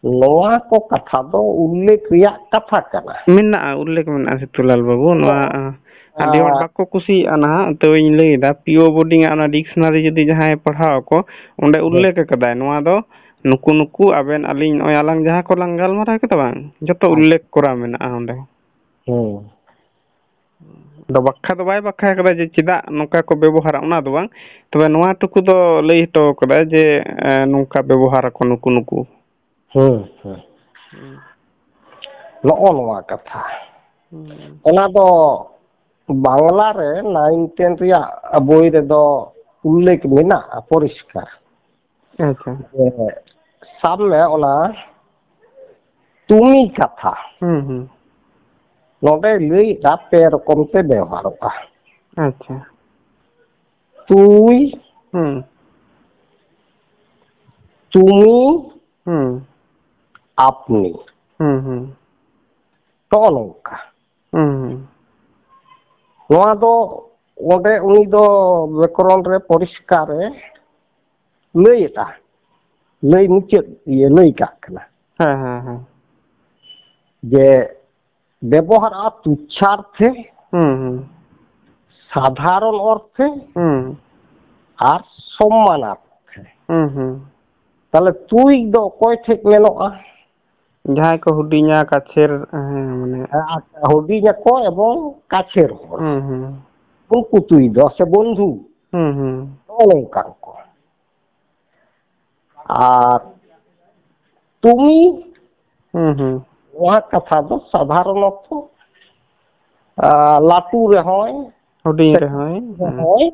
ᱱᱚᱣᱟ ᱠᱚ ᱠᱟᱛᱷᱟ ᱫᱚ ᱩᱞᱞᱮᱠᱷ ᱨᱮᱭᱟᱜ ᱠᱟᱛᱷᱟ ᱠᱟᱱᱟ᱾ ᱢᱮᱱᱟᱜᱼᱟ, ᱩᱞᱞᱮᱠᱷ ᱢᱮᱱᱟᱜᱼᱟ ᱥᱤᱛᱩᱞᱟᱞ ᱵᱟᱹᱵᱩ᱾ ᱱᱚᱣᱟ, ᱦᱮᱸ᱾ ᱟᱹᱰᱤ ᱦᱚᱲ ᱟᱨ ᱵᱟᱠᱚ ᱠᱩᱥᱤᱭᱟᱜᱼᱟ ᱱᱟᱦᱟᱜ, ᱛᱟᱹᱣ ᱤᱧ ᱞᱟᱹᱭᱫᱟ, ᱯᱤ ᱳ ᱵᱳᱨᱰᱤᱝ ᱟᱜ ᱚᱱᱟ ᱰᱤᱠᱥᱱᱟᱨᱤ ᱡᱩᱫᱤ ᱡᱟᱦᱟᱸᱭ ᱯᱟᱲᱦᱟᱣ ᱟᱠᱚ, ᱚᱸᱰᱮ ᱦᱮᱸ᱾ ᱩᱞᱞᱮᱠᱷ ᱟᱠᱟᱫᱟᱭ ᱱᱚᱣᱟ ᱫᱚ ᱱᱩᱠᱩ ᱱᱩᱠᱩ ᱟᱵᱮᱱ ᱟᱹᱞᱤᱧ ᱱᱚᱜᱼᱚᱭ ᱟᱞᱟᱝ ᱡᱟᱦᱟᱸ ᱠᱚᱞᱟᱝ ᱜᱟᱞᱢᱟᱨᱟᱣ ᱠᱮᱫᱟ ᱵᱟᱝ, ᱡᱚᱛᱚ ᱦᱮᱸ᱾ ᱩᱞᱞᱮᱠᱷ ᱠᱚᱨᱟ ᱢᱮᱱᱟᱜᱼᱟ ᱚᱸᱰᱮ᱾ ᱦᱮᱸ᱾ ᱟᱫᱚ ᱵᱟᱠᱷᱟ ᱫᱚ ᱵᱟᱭ ᱵᱟᱠᱷᱟ ᱠᱟᱫᱟ ᱡᱮ ᱪᱮᱫᱟᱜ ᱱᱚᱝᱠᱟ ᱠᱚ ᱵᱮᱵᱚᱦᱟᱨᱟ, ᱚᱱᱟ ᱫᱚ ᱵᱟᱝ᱾ ᱛᱚᱵᱮ ᱱᱚᱣᱟ ᱴᱩᱠᱩ ᱫᱚ ᱞᱟᱹᱭ ᱦᱚᱴᱚ ᱠᱟᱫᱟᱭ ᱡᱮ, ᱮ, ᱱᱚᱝᱠᱟ ᱵᱮᱵᱚᱦᱟᱨᱟᱠᱚ ᱱᱩᱠᱩ ᱱᱩᱠᱩ᱾ ᱦᱮᱸ, ᱦᱮᱸ᱾ ᱱᱚᱜᱼᱚ ᱱᱚᱣᱟ ᱠᱟᱛᱷᱟ᱾ ᱦᱩᱸ᱾ ᱚᱱᱟ ᱫᱚ ᱵᱟᱝᱞᱟ ᱨᱮ ᱱᱟᱭᱤᱱ ᱴᱮᱱ ᱨᱮᱭᱟᱜ ᱵᱳᱭ ᱨᱮᱫᱚ ᱩᱞᱞᱮᱠᱷ ᱢᱮᱱᱟᱜᱼᱟ ᱯᱚᱨᱤᱥᱠᱟᱨ᱾ ᱟᱪᱪᱷᱟ᱾ ᱡᱮ ᱥᱟᱵ ᱢᱮ ᱚᱱᱟ ᱛᱩᱢᱤ ᱠᱟᱛᱷᱟ᱾ ᱦᱩᱸ, ᱦᱩᱸ᱾ ᱱᱚᱰᱮ ᱞᱟᱹᱭᱮᱫᱼᱟ ᱯᱮ ᱨᱚᱠᱚᱢ ᱛᱮ ᱵᱮᱣᱦᱟᱨᱚᱜᱼᱟ᱾ ᱟᱪᱪᱷᱟ᱾ ᱛᱩᱭ, ᱦᱩᱸ᱾ ᱛᱩᱢᱤ, ᱦᱩᱸ᱾ ᱟᱯᱱᱤ᱾ ᱦᱩᱸ, ᱦᱩᱸ᱾ ᱱᱚᱜᱼᱚ ᱱᱚᱝᱠᱟ᱾ ᱦᱩᱸ, ᱦᱩᱸ᱾ ᱱᱚᱣᱟ ᱫᱚ ᱚᱸᱰᱮ ᱩᱱᱤ ᱫᱚ ᱵᱮᱠᱚᱨᱚᱱ ᱨᱮ ᱯᱚᱨᱤᱥᱠᱟᱨᱮ ᱞᱟᱹᱭᱮᱫᱼᱟ, ᱞᱟᱹᱭ ᱢᱩᱪᱟᱹᱫ, ᱤᱭᱟᱹ, ᱞᱟᱹᱭ ᱠᱟᱜ ᱠᱟᱱᱟ᱾ ᱦᱮᱸ, ᱦᱮᱸ, ᱦᱮᱸ᱾ ᱡᱮ ᱵᱮᱵᱚᱦᱟᱨᱚᱜᱼᱟ ᱛᱩᱪᱷᱟᱨᱛᱷᱮ, ᱦᱩᱸ, ᱦᱩᱸ᱾ ᱥᱟᱫᱷᱟᱨᱚᱱ ᱚᱨᱛᱷᱮ, ᱦᱩᱸ᱾ ᱟᱨ ᱥᱚᱢᱢᱟᱱᱟᱨᱛᱷᱮ᱾ ᱦᱩᱸ, ᱦᱩᱸ᱾ ᱛᱟᱦᱞᱮ ᱛᱩᱭ ᱫᱚ ᱚᱠᱚᱭ ᱴᱷᱮᱡ ᱢᱮᱱᱚᱜᱼᱟ? ᱡᱟᱦᱟᱸᱭ ᱠᱚ ᱦᱩᱰᱤᱧᱟ, ᱠᱟᱪᱷᱮᱨ, ᱦᱮᱸ, ᱢᱟᱱᱮ᱾ ᱦᱮᱸ, ᱟᱪᱪᱷᱟ, ᱦᱩᱰᱤᱧ ᱟᱠᱚ ᱮᱵᱚᱝ ᱠᱟᱪᱷᱮᱨ ᱦᱚᱲ᱾ ᱦᱩᱸ, ᱦᱩᱸ᱾ ᱩᱱᱠᱩ ᱛᱩᱭ ᱫᱚ ᱥᱮ ᱵᱚᱱᱫᱷᱩ᱾ ᱦᱩᱸ, ᱦᱩᱸ᱾ ᱱᱚᱜᱼᱚ ᱱᱚᱝᱠᱟᱱ ᱠᱚ᱾ ᱟᱨ ᱛᱩᱢᱤ, ᱦᱩᱸ, ᱦᱩᱸ᱾ ᱱᱚᱣᱟ ᱠᱟᱛᱷᱟ ᱫᱚ ᱥᱟᱫᱷᱟᱨᱚᱱᱚᱛᱚ, ᱟ, ᱞᱟᱹᱴᱩ ᱨᱮᱦᱚᱸᱭ, ᱦᱩᱰᱤᱧ ᱨᱮᱦᱚᱸᱭ, ᱦᱮᱸ᱾ ᱨᱮᱦᱚᱸᱭ,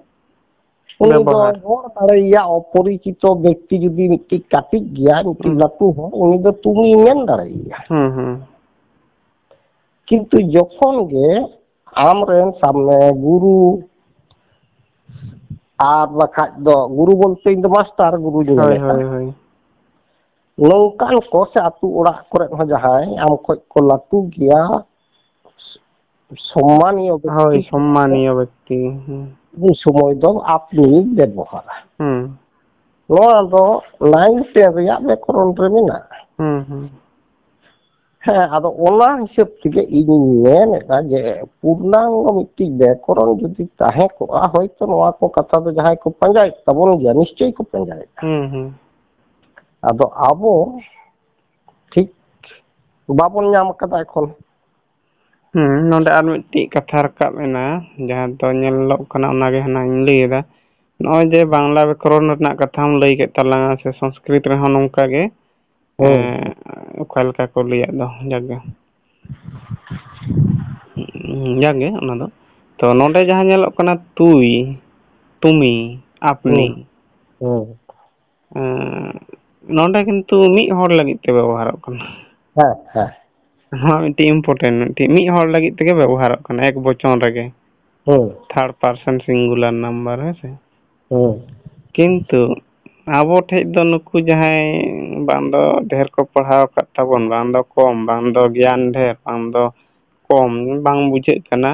ᱩᱱᱤ ᱫᱚ ᱵᱮᱵᱚᱦᱟᱨ᱾ ᱨᱚᱲ ᱫᱟᱲᱮᱭᱟᱜᱼᱟ, ᱚᱯᱚᱨᱤᱪᱤᱛᱚ ᱵᱮᱠᱛᱤ ᱡᱩᱫᱤ ᱢᱤᱫᱴᱤᱡ ᱠᱟᱹᱴᱤᱡ ᱜᱮᱭᱟ, ᱢᱤᱫᱴᱤᱡ ᱦᱩᱸ᱾ ᱞᱟᱹᱴᱩ ᱦᱚᱲ, ᱩᱱᱤ ᱫᱚ ᱛᱩᱢᱤ ᱢᱮᱱ ᱫᱟᱲᱮᱭᱟᱭᱟ᱾ ᱦᱩᱸ, ᱦᱩᱸ᱾ ᱠᱤᱱᱛᱩ ᱡᱚᱠᱷᱚᱱ ᱜᱮ ᱟᱢᱨᱮᱱ, ᱥᱟᱵ ᱢᱮ, ᱜᱩᱨᱩ, ᱟᱨ ᱵᱟᱠᱷᱟᱡ ᱫᱚ ᱜᱩᱨᱩ ᱵᱚᱞᱛᱮ ᱤᱧ ᱫᱚ ᱢᱟᱥᱴᱟᱨ ᱜᱩᱨᱩᱧ ᱦᱳᱭ, ᱢᱮᱱᱮᱫ ᱠᱟᱱᱟ᱾ ᱦᱳᱭ, ᱦᱳᱭ᱾ ᱱᱚᱝᱠᱟᱱ ᱠᱚ ᱥᱮ ᱟᱹᱛᱩ ᱚᱲᱟᱜ ᱠᱚᱨᱮ ᱦᱚᱸ ᱡᱟᱦᱟᱸᱭ ᱟᱢ ᱠᱷᱚᱡ ᱠᱚ ᱞᱟᱹᱴᱩ ᱜᱮᱭᱟ, ᱥᱚᱢᱢᱟᱱᱤᱭᱚ ᱵᱮᱠᱛᱤ ᱦᱳᱭ, ᱠᱚ, ᱥᱚᱢᱢᱟᱱᱤᱭᱚ ᱵᱮᱠᱛᱤ᱾ ᱦᱩᱸ᱾ ᱩᱱ ᱥᱚᱢᱚᱭ ᱫᱚ ᱟᱯᱱᱤ ᱵᱮᱵᱚᱦᱟᱨᱟ᱾ ᱦᱩᱸ᱾ ᱱᱚᱣᱟ ᱫᱚ ᱱᱟᱭᱤᱱ ᱴᱮᱱ ᱨᱮᱭᱟᱜ ᱵᱮᱠᱚᱨᱚᱱ ᱨᱮ ᱢᱮᱱᱟᱜᱼᱟ᱾ ᱦᱩᱸ, ᱦᱩᱸ᱾ ᱦᱮᱸ, ᱟᱫᱚ ᱚᱱᱟ ᱦᱤᱥᱟᱹᱵ ᱛᱮᱜᱮ ᱤᱧᱤᱧ ᱢᱮᱱᱮᱫᱼᱟ ᱡᱮ ᱯᱩᱨᱱᱟᱝᱜᱚ ᱢᱤᱫᱴᱤᱡ ᱵᱮᱠᱚᱨᱚᱱ ᱡᱩᱫᱤ ᱛᱟᱦᱮᱸ ᱠᱚᱜᱼᱟ, ᱦᱚᱭᱛᱚ ᱱᱚᱣᱟ ᱠᱚ ᱠᱟᱛᱷᱟ ᱫᱚ ᱡᱟᱦᱟᱸᱭ ᱠᱚ ᱯᱟᱸᱡᱟᱭᱮᱫ ᱛᱟᱵᱚᱱ ᱜᱮᱭᱟ, ᱱᱤᱥᱪᱚᱭ ᱠᱚ ᱯᱟᱸᱡᱟᱭᱮᱫᱼᱟ᱾ ᱦᱩᱸ, ᱦᱩᱸ᱾ ᱟᱫᱚ ᱟᱵᱚ ᱴᱷᱤᱠ ᱵᱟᱵᱚᱱ ᱧᱟᱢ ᱠᱟᱫᱟ ᱮᱠᱷᱚᱱ᱾ ᱦᱩᱸ, ᱱᱚᱰᱮ ᱟᱨ ᱢᱤᱫᱴᱤᱡ ᱠᱟᱛᱷᱟ ᱨᱟᱠᱟᱵ ᱮᱱᱟ, ᱡᱟᱦᱟᱸ ᱫᱚ ᱧᱮᱞᱚᱜ ᱠᱟᱱᱟ, ᱚᱱᱟᱜᱮ ᱦᱟᱸᱜ ᱤᱧ ᱞᱟᱹᱭ ᱮᱫᱟ᱾ ᱱᱚᱜᱼᱚᱭ ᱡᱮ ᱵᱟᱝᱞᱟ ᱵᱮᱠᱚᱨᱚᱱ ᱨᱮᱱᱟᱜ ᱠᱟᱛᱷᱟᱢ ᱞᱟᱹᱭ ᱠᱮᱫ ᱛᱟᱞᱟᱝᱟ, ᱥᱮ ᱥᱚᱝᱥᱠᱨᱤᱛ ᱨᱮᱦᱚᱸ ᱱᱚᱝᱠᱟ ᱜᱮ, ᱦᱩᱸ᱾ ᱮᱸ, ᱚᱠᱟ ᱞᱮᱠᱟ ᱠᱚ ᱞᱟᱹᱭᱟᱫ ᱫᱚ, ᱡᱟᱠ ᱜᱮ᱾ ᱡᱟᱠ ᱜᱮ, ᱚᱱᱟ ᱫᱚ᱾ ᱛᱚ, ᱱᱚᱰᱮ ᱡᱟᱦᱟᱸ ᱧᱮᱞᱚᱜ ᱠᱟᱱᱟ, ᱛᱩᱭ, ᱛᱩᱢᱤ, ᱟᱯᱱᱤ᱾ ᱦᱩᱸ᱾ ᱦᱩᱸ᱾ ᱮᱸ, ᱱᱚᱰᱮ ᱠᱤᱱᱛᱩ ᱢᱤᱫ ᱦᱚᱲ ᱞᱟᱹᱜᱤᱫ ᱛᱮ ᱵᱮᱵᱚᱦᱟᱨᱚᱜ ᱠᱟᱱᱟ᱾ ᱦᱮᱸ, ᱦᱮᱸ᱾ ᱱᱚᱣᱟ ᱢᱤᱫᱴᱤᱡ important, ᱢᱤᱫᱴᱤᱡ ᱢᱤᱫ ᱦᱚᱲ ᱞᱟᱹᱜᱤᱫ ᱛᱮᱜᱮ ᱵᱮᱵᱚᱦᱟᱨᱚᱜ ᱠᱟᱱᱟ, ᱮᱠ ᱵᱚᱪᱚᱱ ᱨᱮᱜᱮ᱾ ᱦᱩᱸ᱾ Third person singular number, ᱦᱮᱸ ᱥᱮ? ᱦᱩᱸ᱾ ᱠᱤᱱᱛᱩ ᱟᱵᱚ ᱴᱷᱮᱡ ᱫᱚ ᱱᱩᱠᱩ ᱡᱟᱦᱟᱸᱭ ᱵᱟᱝ ᱫᱚ ᱰᱷᱮᱨ ᱠᱚ ᱯᱟᱲᱦᱟᱣ ᱟᱠᱟᱫ ᱛᱟᱵᱚᱱ, ᱵᱟᱝ ᱫᱚ ᱠᱚᱢ, ᱵᱟᱝ ᱫᱚ ᱜᱮᱭᱟᱱ ᱰᱷᱮᱨ, ᱵᱟᱝ ᱫᱚ ᱠᱚᱢ, ᱵᱟᱝ ᱵᱩᱡᱷᱟᱹᱜ ᱠᱟᱱᱟ᱾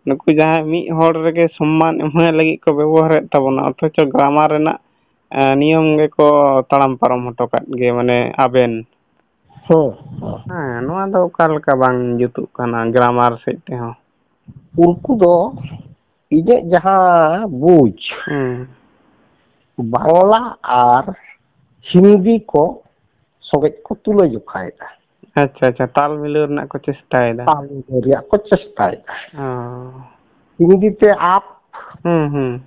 ᱱᱩᱠᱩ ᱡᱟᱦᱟᱸᱭ ᱢᱤᱫ ᱦᱚᱲ ᱨᱮᱜᱮ ᱥᱚᱢᱢᱟᱱ ᱮᱢᱟᱭ ᱞᱟᱹᱜᱤᱫ ᱠᱚ ᱵᱮᱵᱚᱦᱟᱨᱮᱫ ᱛᱟᱵᱚᱱᱟ, ᱚᱛᱷᱚᱪᱚ grammar ᱨᱮᱱᱟᱜ, ᱮᱸ, ᱱᱤᱭᱚᱢ ᱜᱮᱠᱚ ᱛᱟᱲᱟᱢ ᱯᱟᱨᱚᱢ ᱦᱚᱴᱚ ᱠᱟᱫ ᱜᱮ, ᱢᱟᱱᱮ ᱟᱵᱮᱱ᱾ ᱦᱩᱸ, ᱦᱩᱸ᱾ ᱦᱮᱸ, ᱱᱚᱣᱟ ᱫᱚ ᱚᱠᱟ ᱞᱮᱠᱟ ᱵᱟᱝ ᱡᱩᱛᱩᱜ ᱠᱟᱱᱟ grammar ᱥᱮᱫ ᱛᱮᱦᱚᱸ? ᱩᱱᱠᱩ ᱫᱚ ᱤᱧᱟᱹᱜ ᱡᱟᱦᱟᱸ ᱵᱩᱡᱽ, ᱦᱩᱸ᱾ ᱵᱟᱝᱞᱟ ᱟᱨ ᱦᱤᱱᱫᱤ ᱠᱚ ᱥᱚᱸᱜᱮ ᱠᱚ ᱛᱩᱞᱟᱹ ᱡᱚᱠᱷᱟᱭᱮᱫᱟ᱾ ᱟᱪᱪᱷᱟ, ᱟᱪᱪᱷᱟ, ᱛᱟᱞ ᱢᱤᱞᱟᱹᱣ ᱨᱮᱱᱟᱜ ᱠᱚ ᱪᱮᱥᱴᱟᱭᱮᱫᱟ᱾ ᱛᱟᱞ ᱢᱤᱞᱟᱹᱣ ᱨᱮᱭᱟᱜ ᱠᱚ ᱪᱮᱥᱴᱟᱭᱮᱫᱟ᱾ ᱚ᱾ ᱦᱤᱱᱫᱤ ᱛᱮ ᱟᱯ, ᱦᱩᱸ, ᱦᱩᱸ᱾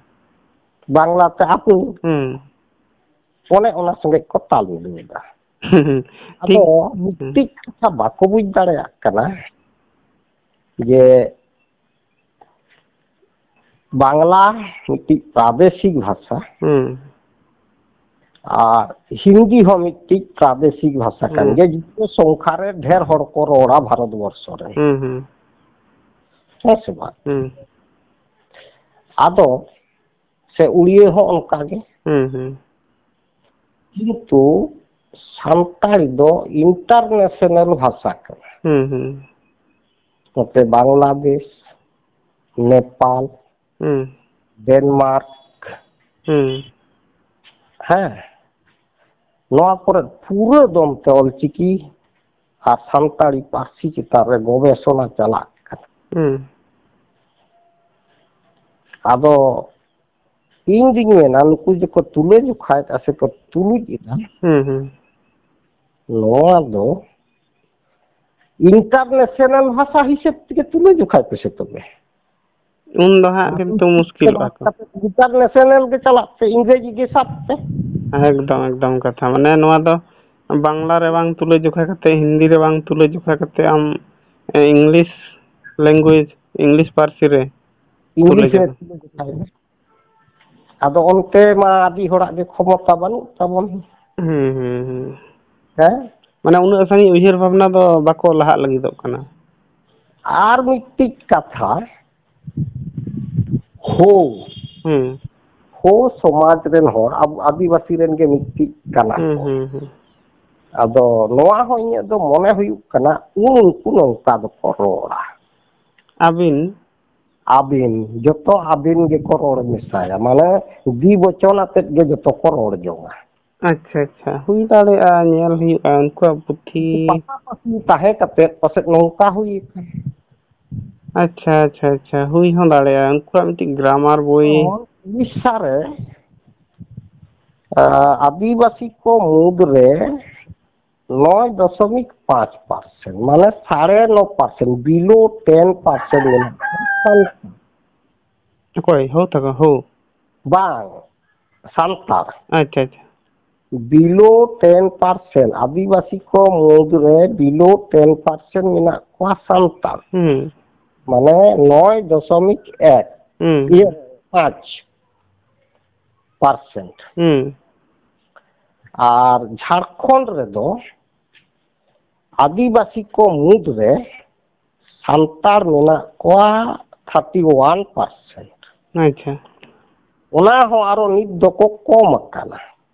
ᱵᱟᱝᱞᱟ ᱛᱮ ᱟᱯᱩ᱾ ᱦᱩᱸ᱾ ᱚᱱᱮ ᱚᱱᱟ ᱥᱚᱸᱜᱮ ᱠᱚ ᱛᱟᱞ ᱢᱤᱞᱟᱹᱣ ᱮᱫᱟ᱾ ᱴᱷᱤᱠ᱾ ᱟᱫᱚ ᱦᱩᱸ᱾ ᱢᱤᱫᱴᱤᱡ ᱠᱟᱛᱷᱟ ᱵᱟᱠᱚ ᱵᱩᱡᱽ ᱫᱟᱲᱮᱭᱟᱜ ᱠᱟᱱᱟ ᱡᱮ ᱵᱟᱝᱞᱟ ᱢᱤᱫᱴᱤᱡ ᱯᱨᱟᱫᱮᱥᱤᱠ ᱵᱷᱟᱥᱟ, ᱦᱩᱸ᱾ ᱟᱨ ᱦᱤᱱᱫᱤ ᱦᱚᱸ ᱢᱤᱫᱴᱤᱡ ᱯᱨᱟᱫᱮᱥᱤᱠ ᱵᱷᱟᱥᱟ ᱠᱟᱱ ᱦᱩᱸ᱾ ᱜᱮᱭᱟ, ᱡᱩᱫᱤ ᱥᱚᱝᱠᱷᱟ ᱨᱮ ᱰᱷᱮᱨ ᱦᱚᱲ ᱠᱚ ᱨᱚᱲᱟ ᱵᱷᱟᱨᱚᱛ ᱵᱚᱨᱥᱚ ᱨᱮ᱾ ᱦᱩᱸ, ᱦᱩᱸ᱾ ᱦᱮᱸ ᱥᱮ ᱵᱟᱝ? ᱦᱩᱸ᱾ ᱟᱫᱚ ᱥᱮ ᱩᱲᱤᱭᱟᱹ ᱦᱚᱸ ᱚᱱᱠᱟ ᱜᱮ᱾ ᱦᱩᱸ, ᱦᱩᱸ᱾ ᱠᱤᱱᱛᱩ ᱥᱟᱱᱛᱟᱲᱤ ᱫᱚ ᱤᱱᱴᱟᱨᱱᱮᱥᱱᱟᱞ ᱵᱷᱟᱥᱟ ᱠᱟᱱᱟ᱾ ᱦᱩᱸ, ᱦᱩᱸ᱾ ᱱᱚᱛᱮ ᱵᱟᱝᱞᱟᱫᱮᱥ, ᱱᱮᱯᱟᱞ, ᱦᱩᱸ᱾ ᱰᱮᱱᱢᱟᱨᱠ, ᱦᱩᱸ᱾ ᱦᱮᱸ, ᱱᱚᱣᱟ ᱠᱚᱨᱮ ᱯᱩᱨᱟᱹ ᱫᱚᱢ ᱛᱮ ᱚᱞᱪᱤᱠᱤ ᱟᱨ ᱥᱟᱱᱛᱟᱲᱤ ᱯᱟᱹᱨᱥᱤ ᱪᱮᱛᱟᱱ ᱨᱮ ᱜᱚᱵᱮᱥᱚᱱᱟ ᱪᱟᱞᱟᱜ ᱠᱟᱱᱟ᱾ ᱦᱩᱸ᱾ ᱟᱫᱚ ᱤᱧ ᱫᱩᱧ ᱢᱮᱱᱟ, ᱱᱩᱠᱩ ᱡᱮᱠᱚ ᱛᱩᱞᱟᱹ ᱡᱚᱠᱷᱟᱭᱮᱫᱼᱟ ᱥᱮᱠᱚ ᱛᱩᱞᱩᱡ ᱮᱫᱟ, ᱦᱩᱸ, ᱦᱩᱸ᱾ ᱱᱚᱣᱟ ᱫᱚ ᱤᱱᱴᱟᱨᱱᱮᱥᱱᱟᱞ ᱵᱷᱟᱥᱟ ᱦᱤᱥᱟᱹᱵ ᱛᱮᱜᱮ ᱛᱩᱞᱟᱹ ᱡᱚᱠᱷᱟᱭ ᱯᱮᱥᱮ ᱛᱚᱵᱮ᱾ ᱩᱱ ᱫᱚ ᱦᱟᱸᱜ ᱠᱤᱱᱛᱩ ᱢᱩᱥᱠᱤᱞᱚᱜᱼᱟ ᱠᱚ᱾ ᱤᱱᱴᱟᱨᱱᱮᱥᱱᱟᱞ ᱜᱮ ᱪᱟᱞᱟᱜ ᱯᱮ, ᱤᱝᱨᱮᱡᱤ ᱜᱮ ᱥᱟᱵ ᱯᱮ᱾ ᱮᱠᱫᱚᱢ, ᱮᱠᱫᱚᱢ ᱠᱟᱛᱷᱟ᱾ ᱢᱟᱱᱮ ᱱᱚᱣᱟ ᱫᱚ ᱵᱟᱝᱞᱟ ᱨᱮ ᱵᱟᱝ ᱛᱩᱞᱟᱹ ᱡᱚᱠᱷᱟ ᱠᱟᱛᱮ, ᱦᱤᱱᱫᱤ ᱨᱮ ᱵᱟᱝ ᱛᱩᱞᱟᱹ ᱡᱚᱠᱷᱟ ᱠᱟᱛᱮ ᱟᱢ, ᱮ, ᱤᱝᱞᱤᱥ ᱞᱮᱝᱜᱩᱭᱮᱡᱽ, ᱤᱝᱞᱤᱥ ᱯᱟᱹᱨᱥᱤ ᱨᱮ ᱤᱝᱞᱤᱥ ᱨᱮ ᱛᱩᱞᱟᱹ ᱡᱚᱠᱷᱟ᱾ ᱛᱩᱞᱟᱹ ᱡᱚᱠᱷᱟᱭ ᱢᱮ᱾ ᱟᱫᱚ ᱚᱱᱛᱮ ᱢᱟ ᱟᱹᱰᱤ ᱦᱚᱲᱟᱜ ᱜᱮ ᱠᱷᱚᱢᱚᱛᱟ ᱵᱟᱹᱱᱩᱜ ᱛᱟᱵᱚᱱ᱾ ᱦᱩᱸ, ᱦᱩᱸ, ᱦᱩᱸ᱾ ᱦᱮᱸ? ᱢᱟᱱᱮ ᱩᱱᱟᱹᱜ ᱥᱟᱺᱜᱤᱧ ᱩᱭᱦᱟᱹᱨ ᱵᱷᱟᱵᱽᱱᱟ ᱫᱚ ᱵᱟᱠᱚ ᱞᱟᱦᱟᱜ ᱞᱟᱹᱜᱤᱫᱚᱜ ᱠᱟᱱᱟ᱾ ᱟᱨ ᱢᱤᱫᱴᱤᱡ ᱠᱟᱛᱷᱟ, ᱦᱳ, ᱦᱩᱸ᱾ ᱦᱳ ᱥᱚᱢᱟᱡᱽ ᱨᱮᱱ ᱦᱚᱲ, ᱟᱵᱚ ᱟᱹᱫᱤᱵᱟᱹᱥᱤ ᱨᱮᱱ ᱜᱮ ᱢᱤᱫᱴᱤᱡ ᱠᱟᱱᱟ ᱦᱩᱸ, ᱠᱚ᱾ ᱦᱩᱸ, ᱦᱩᱸ᱾ ᱟᱫᱚ ᱱᱚᱣᱟ ᱦᱚᱸ ᱤᱧᱟᱹᱜ ᱫᱚ ᱢᱚᱱᱮ ᱦᱩᱭᱩᱜ ᱠᱟᱱᱟ, ᱩᱱᱠᱩ ᱱᱚᱝᱠᱟ ᱫᱚᱠᱚ ᱨᱚᱲᱟ᱾ ᱟᱹᱵᱤᱱ? ᱟᱹᱵᱤᱱ, ᱡᱚᱛᱚ ᱟᱹᱵᱤᱱ ᱜᱮᱠᱚ ᱨᱚᱲ ᱢᱮᱥᱟᱭᱟ, ᱢᱟᱱᱮ ᱫᱤ ᱵᱚᱪᱚᱱ ᱟᱛᱮᱫ ᱜᱮ ᱡᱚᱛᱚ ᱠᱚ ᱨᱚᱲ ᱡᱚᱝᱟ᱾ ᱟᱪᱪᱷᱟ, ᱟᱪᱪᱷᱟ, ᱦᱩᱭ ᱫᱟᱲᱮᱭᱟᱜᱼᱟ, ᱧᱮᱞ ᱦᱩᱭᱩᱜᱼᱟ ᱩᱱᱠᱩᱣᱟᱜ ᱯᱩᱛᱷᱤ᱾ ᱯᱟᱥᱟᱯᱟᱥᱤ ᱛᱟᱦᱮᱸ ᱠᱟᱛᱮᱫ ᱯᱟᱥᱮᱡ ᱱᱚᱝᱠᱟ ᱦᱩᱭ ᱟᱠᱟᱱᱟ᱾ ᱟᱪᱪᱷᱟ, ᱟᱪᱪᱷᱟ, ᱟᱪᱪᱷᱟ, ᱦᱩᱭ ᱦᱚᱸ ᱫᱟᱲᱮᱭᱟᱜᱼᱟ᱾ ᱩᱱᱠᱩᱣᱟᱜ ᱢᱤᱫᱴᱤᱡ ᱜᱨᱟᱢᱟᱨ ᱵᱳᱭ᱾ ᱡᱮᱢᱚᱱ ᱩᱲᱤᱥᱥᱟ ᱨᱮ, ᱟ, ᱟᱹᱫᱤᱵᱟᱹᱥᱤ ᱠᱚ ᱢᱩᱫᱽ ᱨᱮ ᱱᱚᱭ ᱫᱚᱥᱚᱢᱤᱠ ᱯᱟᱸᱪ ᱯᱟᱨᱥᱮᱱᱴ, ᱢᱟᱱᱮ ᱥᱟᱲᱮ ᱱᱚ ᱯᱟᱨᱥᱮᱱᱴ, below ten percent ᱢᱮᱱᱟᱜ ᱠᱚᱣᱟ ᱥᱟᱱᱛᱟᱲ᱾ ᱚᱠᱚᱭ? ᱦᱳ ᱛᱟᱠᱚ, ᱦᱳ? ᱵᱟᱝ, ᱥᱟᱱᱛᱟᱲ᱾ ᱟᱪᱪᱷᱟ, ᱟᱪᱪᱷᱟ᱾ Below ten percent, ᱟᱹᱫᱤᱵᱟᱹᱥᱤ ᱠᱚ ᱢᱩᱫᱽ ᱨᱮ below ten percent ᱢᱮᱱᱟᱜ ᱠᱚᱣᱟ ᱥᱟᱱᱛᱟᱲ᱾ ᱦᱩᱸ᱾ ᱢᱟᱱᱮ ᱱᱚᱭ ᱫᱚᱥᱚᱢᱤᱠ ᱮᱠ᱾ ᱦᱩᱸ᱾ ᱤᱭᱟᱹ ᱯᱟᱸᱪ ᱯᱟᱨᱥᱮᱱᱴ᱾ ᱦᱩᱸ᱾ ᱟᱨ ᱡᱷᱟᱲᱠᱷᱚᱸᱰ ᱨᱮᱫᱚ ᱟᱹᱫᱤᱵᱟᱹᱥᱤ ᱠᱚ ᱢᱩᱫᱽ ᱨᱮ ᱥᱟᱱᱛᱟᱲ ᱢᱮᱱᱟᱜ ᱠᱚᱣᱟ ᱛᱷᱟᱨᱴᱤ ᱳᱣᱟᱱ ᱯᱟᱨᱥᱮᱱᱴ᱾ ᱟᱪᱪᱷᱟ᱾ ᱚᱱᱟ ᱦᱚᱸ ᱟᱨᱚ ᱱᱤᱛ ᱫᱚᱠᱚ ᱠᱚᱢ ᱟᱠᱟᱱᱟ᱾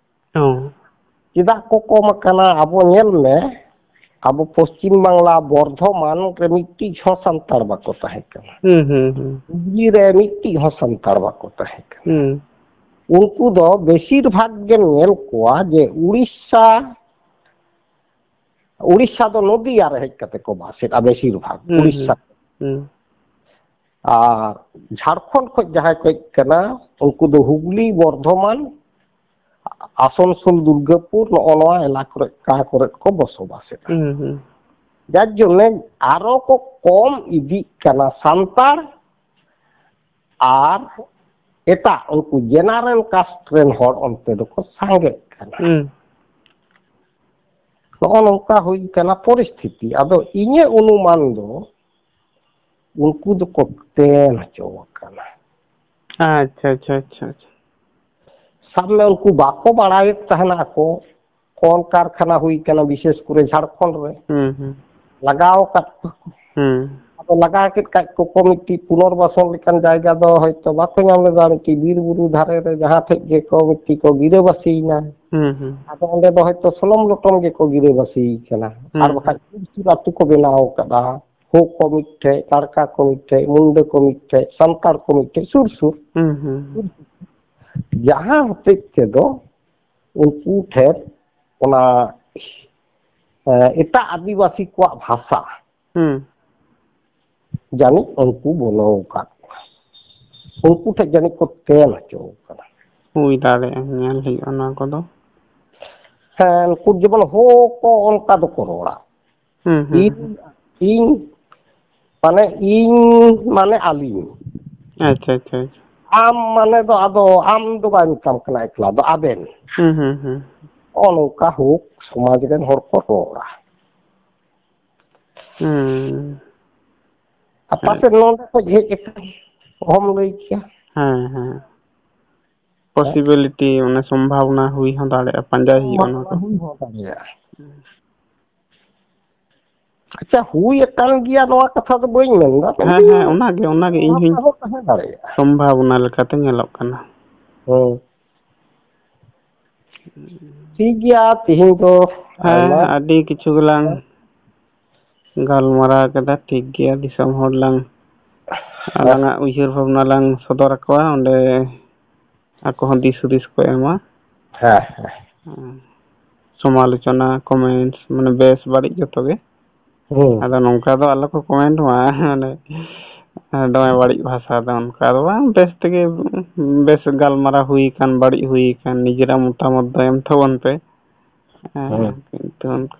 ᱚ᱾ ᱪᱮᱫᱟᱜ ᱠᱚ ᱠᱚᱢ ᱟᱠᱟᱱᱟ? ᱟᱵᱚ ᱧᱮᱞ ᱢᱮ, ᱟᱵᱚ ᱯᱚᱥᱪᱤᱢ ᱵᱟᱝᱞᱟ ᱵᱚᱨᱫᱷᱚᱢᱟᱱ ᱨᱮ ᱢᱤᱫᱴᱤᱡ ᱦᱚᱸ ᱥᱟᱱᱛᱟᱲ ᱵᱟᱠᱚ ᱛᱟᱦᱮᱸ ᱠᱟᱱᱟ᱾ ᱦᱩᱸ, ᱦᱩᱸ, ᱦᱩᱸ᱾ ᱦᱩᱜᱽᱞᱤ ᱨᱮ ᱢᱤᱫᱴᱤᱡ ᱦᱚᱸ ᱥᱟᱱᱛᱟᱲ ᱵᱟᱠᱚ ᱛᱟᱦᱮᱸ ᱠᱟᱱᱟ᱾ ᱦᱩᱸ᱾ ᱩᱱᱠᱩ ᱫᱚ ᱵᱮᱥᱤᱨ ᱵᱷᱟᱜᱽ ᱜᱮᱢ ᱧᱮᱞ ᱠᱚᱣᱟ ᱡᱮ ᱩᱲᱤᱥᱥᱟ, ᱩᱲᱤᱥᱥᱟ ᱫᱚ ᱱᱚᱫᱤᱭᱟ ᱨᱮ ᱦᱮᱡ ᱠᱟᱛᱮ ᱠᱚ ᱵᱟᱥᱮᱫᱼᱟ ᱵᱮᱥᱤᱨ ᱵᱷᱟᱜᱽ, ᱦᱩᱸ, ᱩᱲᱤᱥᱥᱟ᱾ ᱦᱩᱸ, ᱦᱩᱸ᱾ ᱟᱨ ᱡᱷᱟᱲᱠᱷᱚᱸᱰ ᱠᱷᱚᱱ ᱡᱟᱦᱟᱸᱭ ᱠᱚ ᱦᱮᱡ ᱠᱟᱱᱟ, ᱩᱱᱠᱩ ᱫᱚ ᱦᱩᱜᱽᱞᱤ, ᱵᱚᱨᱫᱷᱚᱢᱟᱱ, ᱟᱥᱟᱱᱥᱳᱞ, ᱫᱩᱨᱜᱟᱯᱩᱨ, ᱱᱚᱜᱼᱚ ᱱᱚᱣᱟ ᱮᱞᱟᱠᱟ ᱠᱚᱨᱮ, ᱚᱠᱟ ᱠᱚᱨᱮ ᱠᱚ ᱵᱚᱥᱚᱵᱟᱥᱮᱫᱼᱟ᱾ ᱦᱩᱸ, ᱦᱩᱸ᱾ ᱡᱟᱨ ᱡᱚᱱᱱᱮ ᱟᱨᱚ ᱠᱚ ᱠᱚᱢ ᱤᱫᱤᱜ ᱠᱟᱱᱟ ᱥᱟᱱᱛᱟᱲ ᱟᱨ ᱮᱴᱟᱜ ᱩᱱᱠᱩ ᱡᱮᱱᱟᱨᱮᱞ ᱠᱟᱥᱴ ᱨᱮᱱ ᱦᱚᱲ ᱚᱱᱛᱮ ᱫᱚᱠᱚ ᱥᱟᱸᱜᱮᱜ ᱠᱟᱱᱟ᱾ ᱦᱩᱸ᱾ ᱱᱚᱜᱼᱚ ᱱᱚᱝᱠᱟ ᱦᱩᱭ ᱠᱟᱱᱟ ᱯᱚᱨᱤᱥᱛᱷᱤᱛᱤ᱾ ᱟᱫᱚ ᱤᱧᱟᱹᱜ ᱚᱱᱩᱢᱟᱱ ᱫᱚ ᱩᱱᱠᱩ ᱫᱚᱠᱚ ᱛᱮᱱ ᱦᱚᱪᱚ ᱟᱠᱟᱱᱟ᱾ ᱟᱪᱪᱷᱟ, ᱟᱪᱪᱷᱟ, ᱟᱪᱪᱷᱟ, ᱟᱪᱪᱷᱟ᱾ ᱥᱟᱵ ᱢᱮ, ᱩᱱᱠᱩ ᱵᱟᱠᱚ ᱵᱟᱲᱟᱭᱮᱫ ᱛᱟᱦᱮᱱᱟ ᱟᱠᱚ, ᱠᱚᱞ ᱠᱟᱨᱠᱷᱟᱱᱟ ᱦᱩᱭ ᱠᱟᱱᱟ, ᱵᱤᱥᱮᱥ ᱠᱚᱨᱮ ᱡᱷᱟᱲᱠᱷᱚᱸᱰ ᱨᱮ᱾ ᱦᱩᱸ, ᱦᱩᱸ᱾ ᱞᱟᱜᱟᱣ ᱟᱠᱟᱫ ᱠᱚᱣᱟ ᱠᱚ᱾ ᱦᱩᱸ᱾ ᱟᱫᱚ ᱞᱟᱜᱟᱣ ᱠᱮᱫ ᱠᱷᱟᱡ ᱠᱚ, ᱠᱚ ᱢᱤᱫᱴᱤᱡ ᱯᱩᱱᱚᱨᱵᱟᱥᱚᱱ ᱞᱮᱠᱟᱱ ᱡᱟᱭᱜᱟ ᱫᱚ ᱦᱚᱭᱛᱚ ᱵᱟᱠᱚ ᱧᱟᱢ ᱞᱮᱫᱟ᱾ ᱢᱤᱫᱴᱤᱡ ᱵᱤᱨ ᱵᱩᱨᱩ ᱫᱷᱟᱨᱮ ᱨᱮ ᱡᱟᱦᱟᱸ ᱴᱷᱮᱡ ᱜᱮᱠᱚ ᱢᱤᱫᱴᱤᱡ ᱠᱚ ᱜᱤᱨᱟᱹᱵᱟᱹᱥᱤᱭᱮᱱᱟ᱾ ᱦᱩᱸ, ᱦᱩᱸ᱾ ᱟᱫᱚ ᱚᱸᱰᱮ ᱫᱚ ᱦᱚᱭᱛᱚ ᱥᱚᱞᱚᱢ ᱞᱚᱴᱚᱢ ᱜᱮᱠᱚ ᱜᱤᱨᱟᱹᱵᱟᱹᱥᱤ ᱠᱟᱱᱟ᱾ ᱦᱩᱸ, ᱟᱨ ᱵᱟᱠᱷᱟᱡ ᱦᱩᱸ᱾ ᱥᱩᱨ ᱥᱩᱨ ᱟᱹᱛᱩ ᱠᱚ ᱵᱮᱱᱟᱣ ᱟᱠᱟᱫᱟ᱾ ᱦᱳ ᱠᱚ ᱢᱤᱫᱴᱷᱮᱡ, ᱞᱟᱲᱠᱟ ᱠᱚ ᱢᱤᱫᱴᱷᱮᱡ, ᱢᱩᱱᱰᱟᱹ ᱠᱚ ᱢᱤᱫᱴᱷᱮᱡ, ᱥᱟᱱᱛᱟᱲ ᱠᱚ ᱢᱤᱫᱴᱷᱮᱡ, ᱥᱩᱨ ᱥᱩᱨ᱾ ᱦᱩᱸ, ᱦᱩᱸ᱾ ᱡᱟᱦᱟᱸ ᱦᱚᱛᱮᱡ ᱛᱮᱫᱚ ᱩᱱᱠᱩ ᱴᱷᱮᱱ ᱚᱱᱟ, ᱮ, ᱮᱴᱟᱜ ᱟᱹᱫᱤᱵᱟᱹᱥᱤ ᱠᱚᱣᱟᱜ ᱵᱷᱟᱥᱟ ᱦᱩᱸ᱾ ᱡᱟᱹᱱᱤᱡ ᱩᱱᱠᱩ ᱵᱚᱞᱚ ᱟᱠᱟᱫ ᱠᱚᱣᱟ᱾ ᱩᱱᱠᱩ ᱴᱷᱮᱱ ᱡᱟᱹᱱᱤᱡ ᱠᱚ ᱛᱮᱱ ᱦᱚᱪᱚ ᱟᱠᱟᱱᱟ᱾ ᱦᱩᱭ ᱫᱟᱲᱮᱭᱟᱜᱼᱟ, ᱧᱮᱞ ᱦᱩᱭᱩᱜᱼᱟ ᱚᱱᱟ ᱠᱚᱫᱚ᱾ ᱦᱮᱸ, ᱩᱱᱠᱩ ᱡᱮᱢᱚᱱ ᱦᱳ ᱠᱚ ᱚᱱᱠᱟ ᱫᱚᱠᱚ ᱨᱚᱲᱟ᱾ ᱦᱩᱸ, ᱦᱩᱸ, ᱤᱧ, ᱦᱩᱸ᱾ ᱤᱧ, ᱢᱟᱱᱮ ᱤᱧ, ᱢᱟᱱᱮ ᱟᱹᱞᱤᱧ᱾ ᱟᱪᱪᱷᱟ, ᱟᱪᱪᱷᱟ, ᱟᱪᱪᱷᱟ᱾ ᱟᱢ ᱢᱟᱱᱮ ᱫᱚ ᱟᱫᱚ ᱟᱢ ᱫᱚ ᱵᱟᱭ ᱢᱮᱛᱟᱢ ᱠᱟᱱᱟ ᱮᱠᱞᱟ ᱫᱚ, ᱟᱵᱮᱱ᱾ ᱦᱩᱸ, ᱦᱩᱸ, ᱦᱩᱸ᱾ ᱱᱚᱜᱼᱚ ᱱᱚᱝᱠᱟ ᱦᱳ ᱥᱚᱢᱟᱡᱽ ᱨᱮᱱ ᱦᱚᱲ ᱠᱚ ᱨᱚᱲᱟ᱾ ᱦᱩᱸ᱾ ᱟᱨ ᱯᱟᱥᱮᱡ ᱱᱚᱸᱰᱮ ᱠᱷᱚᱡ ᱦᱮᱡ ᱟᱠᱟᱱ᱾ ᱚᱦᱚᱢ ᱞᱟᱹᱭ ᱠᱮᱭᱟ᱾ ᱦᱮᱸ, ᱦᱮᱸ᱾ ᱯᱚᱥᱤᱵᱤᱞᱤᱴᱤ, ᱚᱱᱮ ᱥᱚᱢᱵᱷᱟᱵᱚᱱᱟ ᱦᱩᱭ ᱦᱚᱸ ᱫᱟᱲᱮᱭᱟᱜᱼᱟ, ᱯᱟᱸᱡᱟᱭ ᱦᱩᱭᱩᱜᱼᱟ ᱱᱚᱣᱟ ᱠᱚ᱾ ᱦᱩᱭ ᱦᱚᱸ ᱫᱟᱲᱮᱭᱟᱜᱼᱟ᱾ ᱟᱪᱪᱷᱟ, ᱦᱩᱭ ᱟᱠᱟᱱ ᱜᱮᱭᱟ, ᱱᱚᱣᱟ ᱠᱟᱛᱷᱟ ᱫᱚ ᱵᱟᱹᱧ ᱢᱮᱱᱫᱟ, ᱦᱮᱸ, ᱢᱮᱱᱫᱟᱹᱧ ᱦᱮᱸ, ᱚᱱᱟᱜᱮ, ᱚᱱᱟᱜᱮ ᱤᱧ ᱦᱚᱸᱧ ᱥᱚᱢᱵᱷᱟᱵᱚᱱᱟ ᱞᱮᱠᱟᱛᱮ ᱧᱮᱞᱚᱜ ᱠᱟᱱᱟ᱾ ᱦᱮᱸ᱾ ᱴᱷᱤᱠ ᱜᱮᱭᱟ, ᱛᱤᱦᱤᱧ ᱫᱚ ᱦᱮᱸ, ᱟᱭᱢᱟ ᱟᱹᱰᱤ ᱠᱤᱪᱷᱩ ᱜᱮᱞᱟᱝ ᱜᱟᱞᱢᱟᱨᱟᱣ ᱠᱮᱫᱟ, ᱴᱷᱤᱠ ᱜᱮᱭᱟ, ᱫᱤᱥᱚᱢ ᱦᱚᱲ ᱞᱟᱝ ᱟᱞᱟᱝᱟᱜ ᱩᱭᱦᱟᱹᱨ ᱵᱷᱟᱵᱽᱱᱟ ᱞᱟᱝ ᱥᱚᱫᱚᱨ ᱟᱠᱚᱣᱟ, ᱚᱸᱰᱮ ᱟᱠᱚ ᱦᱚᱸ ᱫᱤᱥ ᱦᱩᱫᱤᱥ ᱠᱚ ᱮᱢᱟ᱾ ᱦᱮᱸ, ᱦᱮᱸ᱾ ᱦᱮᱸ᱾ ᱥᱚᱢᱟᱞᱳᱪᱚᱱᱟ, ᱠᱚᱢᱮᱱᱴᱥ, ᱢᱟᱱᱮ ᱵᱮᱥ ᱵᱟᱹᱲᱤᱡ ᱡᱚᱛᱚ ᱜᱮ᱾ ᱦᱩᱸ᱾ ᱟᱫᱚ ᱱᱚᱝᱠᱟ ᱫᱚ ᱟᱞᱚ ᱠᱚ ᱠᱚᱢᱮᱱᱴ ᱢᱟ, ᱢᱟᱱᱮ ᱫᱚᱢᱮ ᱵᱟᱹᱲᱤᱡ ᱵᱷᱟᱥᱟ ᱫᱚ, ᱚᱱᱠᱟ ᱫᱚ ᱵᱟᱝ, ᱵᱮᱥ ᱛᱮᱜᱮ, ᱵᱮᱥ ᱜᱟᱞᱢᱟᱨᱟᱣ ᱦᱩᱭ ᱟᱠᱟᱱ, ᱵᱟᱹᱲᱤᱡ ᱦᱩᱭ ᱟᱠᱟᱱ, ᱱᱤᱡᱮᱨᱟᱜ ᱢᱚᱛᱟᱢᱚᱛ ᱫᱚ ᱮᱢ ᱛᱟᱵᱚᱱ ᱯᱮ᱾ ᱦᱮᱸ, ᱦᱩᱸ᱾ ᱠᱤᱱᱛᱩ ᱚᱱᱠᱟ